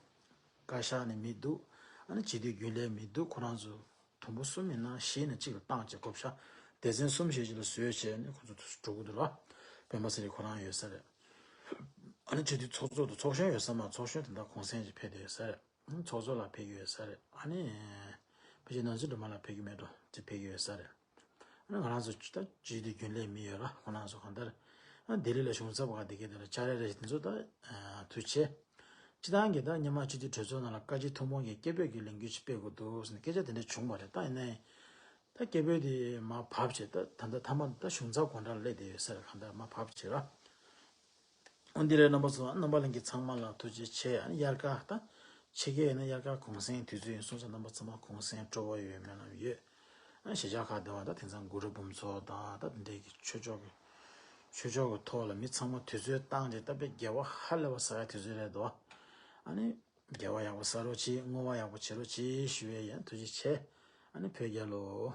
བཀའ་ཤག་ནས་མི་འདུག་ཨ་ནི་སྤྱི་འཐུས་རྒྱུན་ལས་མི་འདུག་ཁོ་རང་ཚོ་དུམ་བུ་གསུམ་ཡིན་ན་བཞི་ཡིན་ན་གཅིག་ལ་བཏང་བྱས་བགོ་བཤའ་སྡེ་ཚན་གསུམ་བཞི་ཅིག་ལ་བཟོས་བྱས་ནས་ཁོ་ཚོ་འགྲོ་གི་འདུག་ལ། སྤེན་པ་ཚེ་རིང་ཁོ་རང་ཡོད་ས་རེད། ཨ་ནི་སྤྱི་འཐུས་ཚོགས་གཙོ་དང་ཚོགས་གཞོན་ཡོད་ས་མ། ཚོགས་གཞོན་དེ་འདྲ་གུང་སེང་ཅིག་ཕེབས་བསྡད་ཡོད་ས་རེད། ཚོགས་གཙོ་ལགས་ཕེབས་ཀྱི་ཡོད་ས་རེད། ཨ་ནི། ཕལ་ཆེར་ནོར་འཛིན་སྒྲོལ་མ་ལགས་ཕེབས་ཀྱི་མེད་འགྲོ། ཅིག་ཕེབས་ཀྱི་ཡོད་ས་རེད། ཨ་ནི་ང་རང་ཚོ་ད་སྤྱི་འཐུས་རྒྱུན་ལས་མི་ཡོད་ར། ཁོ་རང་ཚོ་གང་ལྟར། ཨ་ལྡི་ལི་ལ་གཞུང་ཚབ་བ་འདི་གའི་དེ་ལ་བཅར་ཡ་རེ་དེ་ཚོ་ད་ཐུགས་རྗེ་ཆེ། སྤྱི་བཏང་གི་ད་སྔོན་མ་སྤྱི་འཐུས་གྲོས་ཚོགས་ནང་ལ་བཀའ་སྤྱི་ཐུན་མོང་གི་སྐད་འབོད་ཀྱི་ལས་འགུལ་ཞིག་སྤེལ་དགོས་འདུག་ཟེར་ནས་སྐད་ཆ་དེ་འདྲ་བྱུང་བ་རེད། ད་ཡིན་ནའི། ད་སྐད་འབོད་དེ་མར་བབས་བྱས། ད་ད་ལྟ་མཐའ་མ་ད་གཞུང་ཚབ་སྒོ་འགྲམ་ལ་སླེབས་བསྡད་ཡོད་ས་རེད། གང་ལྟར་མར་བབས་བྱས་ར། འོ་འདི་རེད། རྣམ་པ་ཚོ་རྣམ་པ་ལྷན་རྒྱས་ཚང་མ་ལ་ཐུགས་རྗེ་ཆེ། ཨ་ནི་དབྱར་ཁ་ད་ཕྱི་རྒྱལ་ཡིན་ན་དབྱར་ཁ་གུང་སེང་དུས་ཚོད་ཡིན་སོང་ཙང་རྣམ་པ་ཚང་མ་གུང་སེང་སྤྲོ་པོ་ཡོད་སྨོན་ལམ་ཡོད། ཨ་གཞིས་ཆགས་ཁག་འདི་བ་ད་དེང་སང་གུ་རུ་འབུམ་ཚོགས་དང་ད་དེ་འདྲའི་གི་ཆོས་ཕྱོགས་ཀྱི་ཆོས་ཕྱོགས་ཀྱི་ཐོག་ལ་མི་ཚང་མ་དུས་ཚོད་བཏང་སྟེ་ད་དཔེ་དགེ་བ་ཧ་ལས་པ་བསགས་ཡ་དུས་ཚོད་རེད་དོ། ཨ་ནི་དགེ་བ་ཡག་པོ་བསགས་རོགས་གྱིས། བསྔོ་བ་ཡག་པོ་བྱེད་རོགས་གྱིས་ཞུ་ཡས་ཡིན། ཐུགས་རྗེ་ཆེ། ཨ་ནི་བོད་རྒྱལ་ལོ།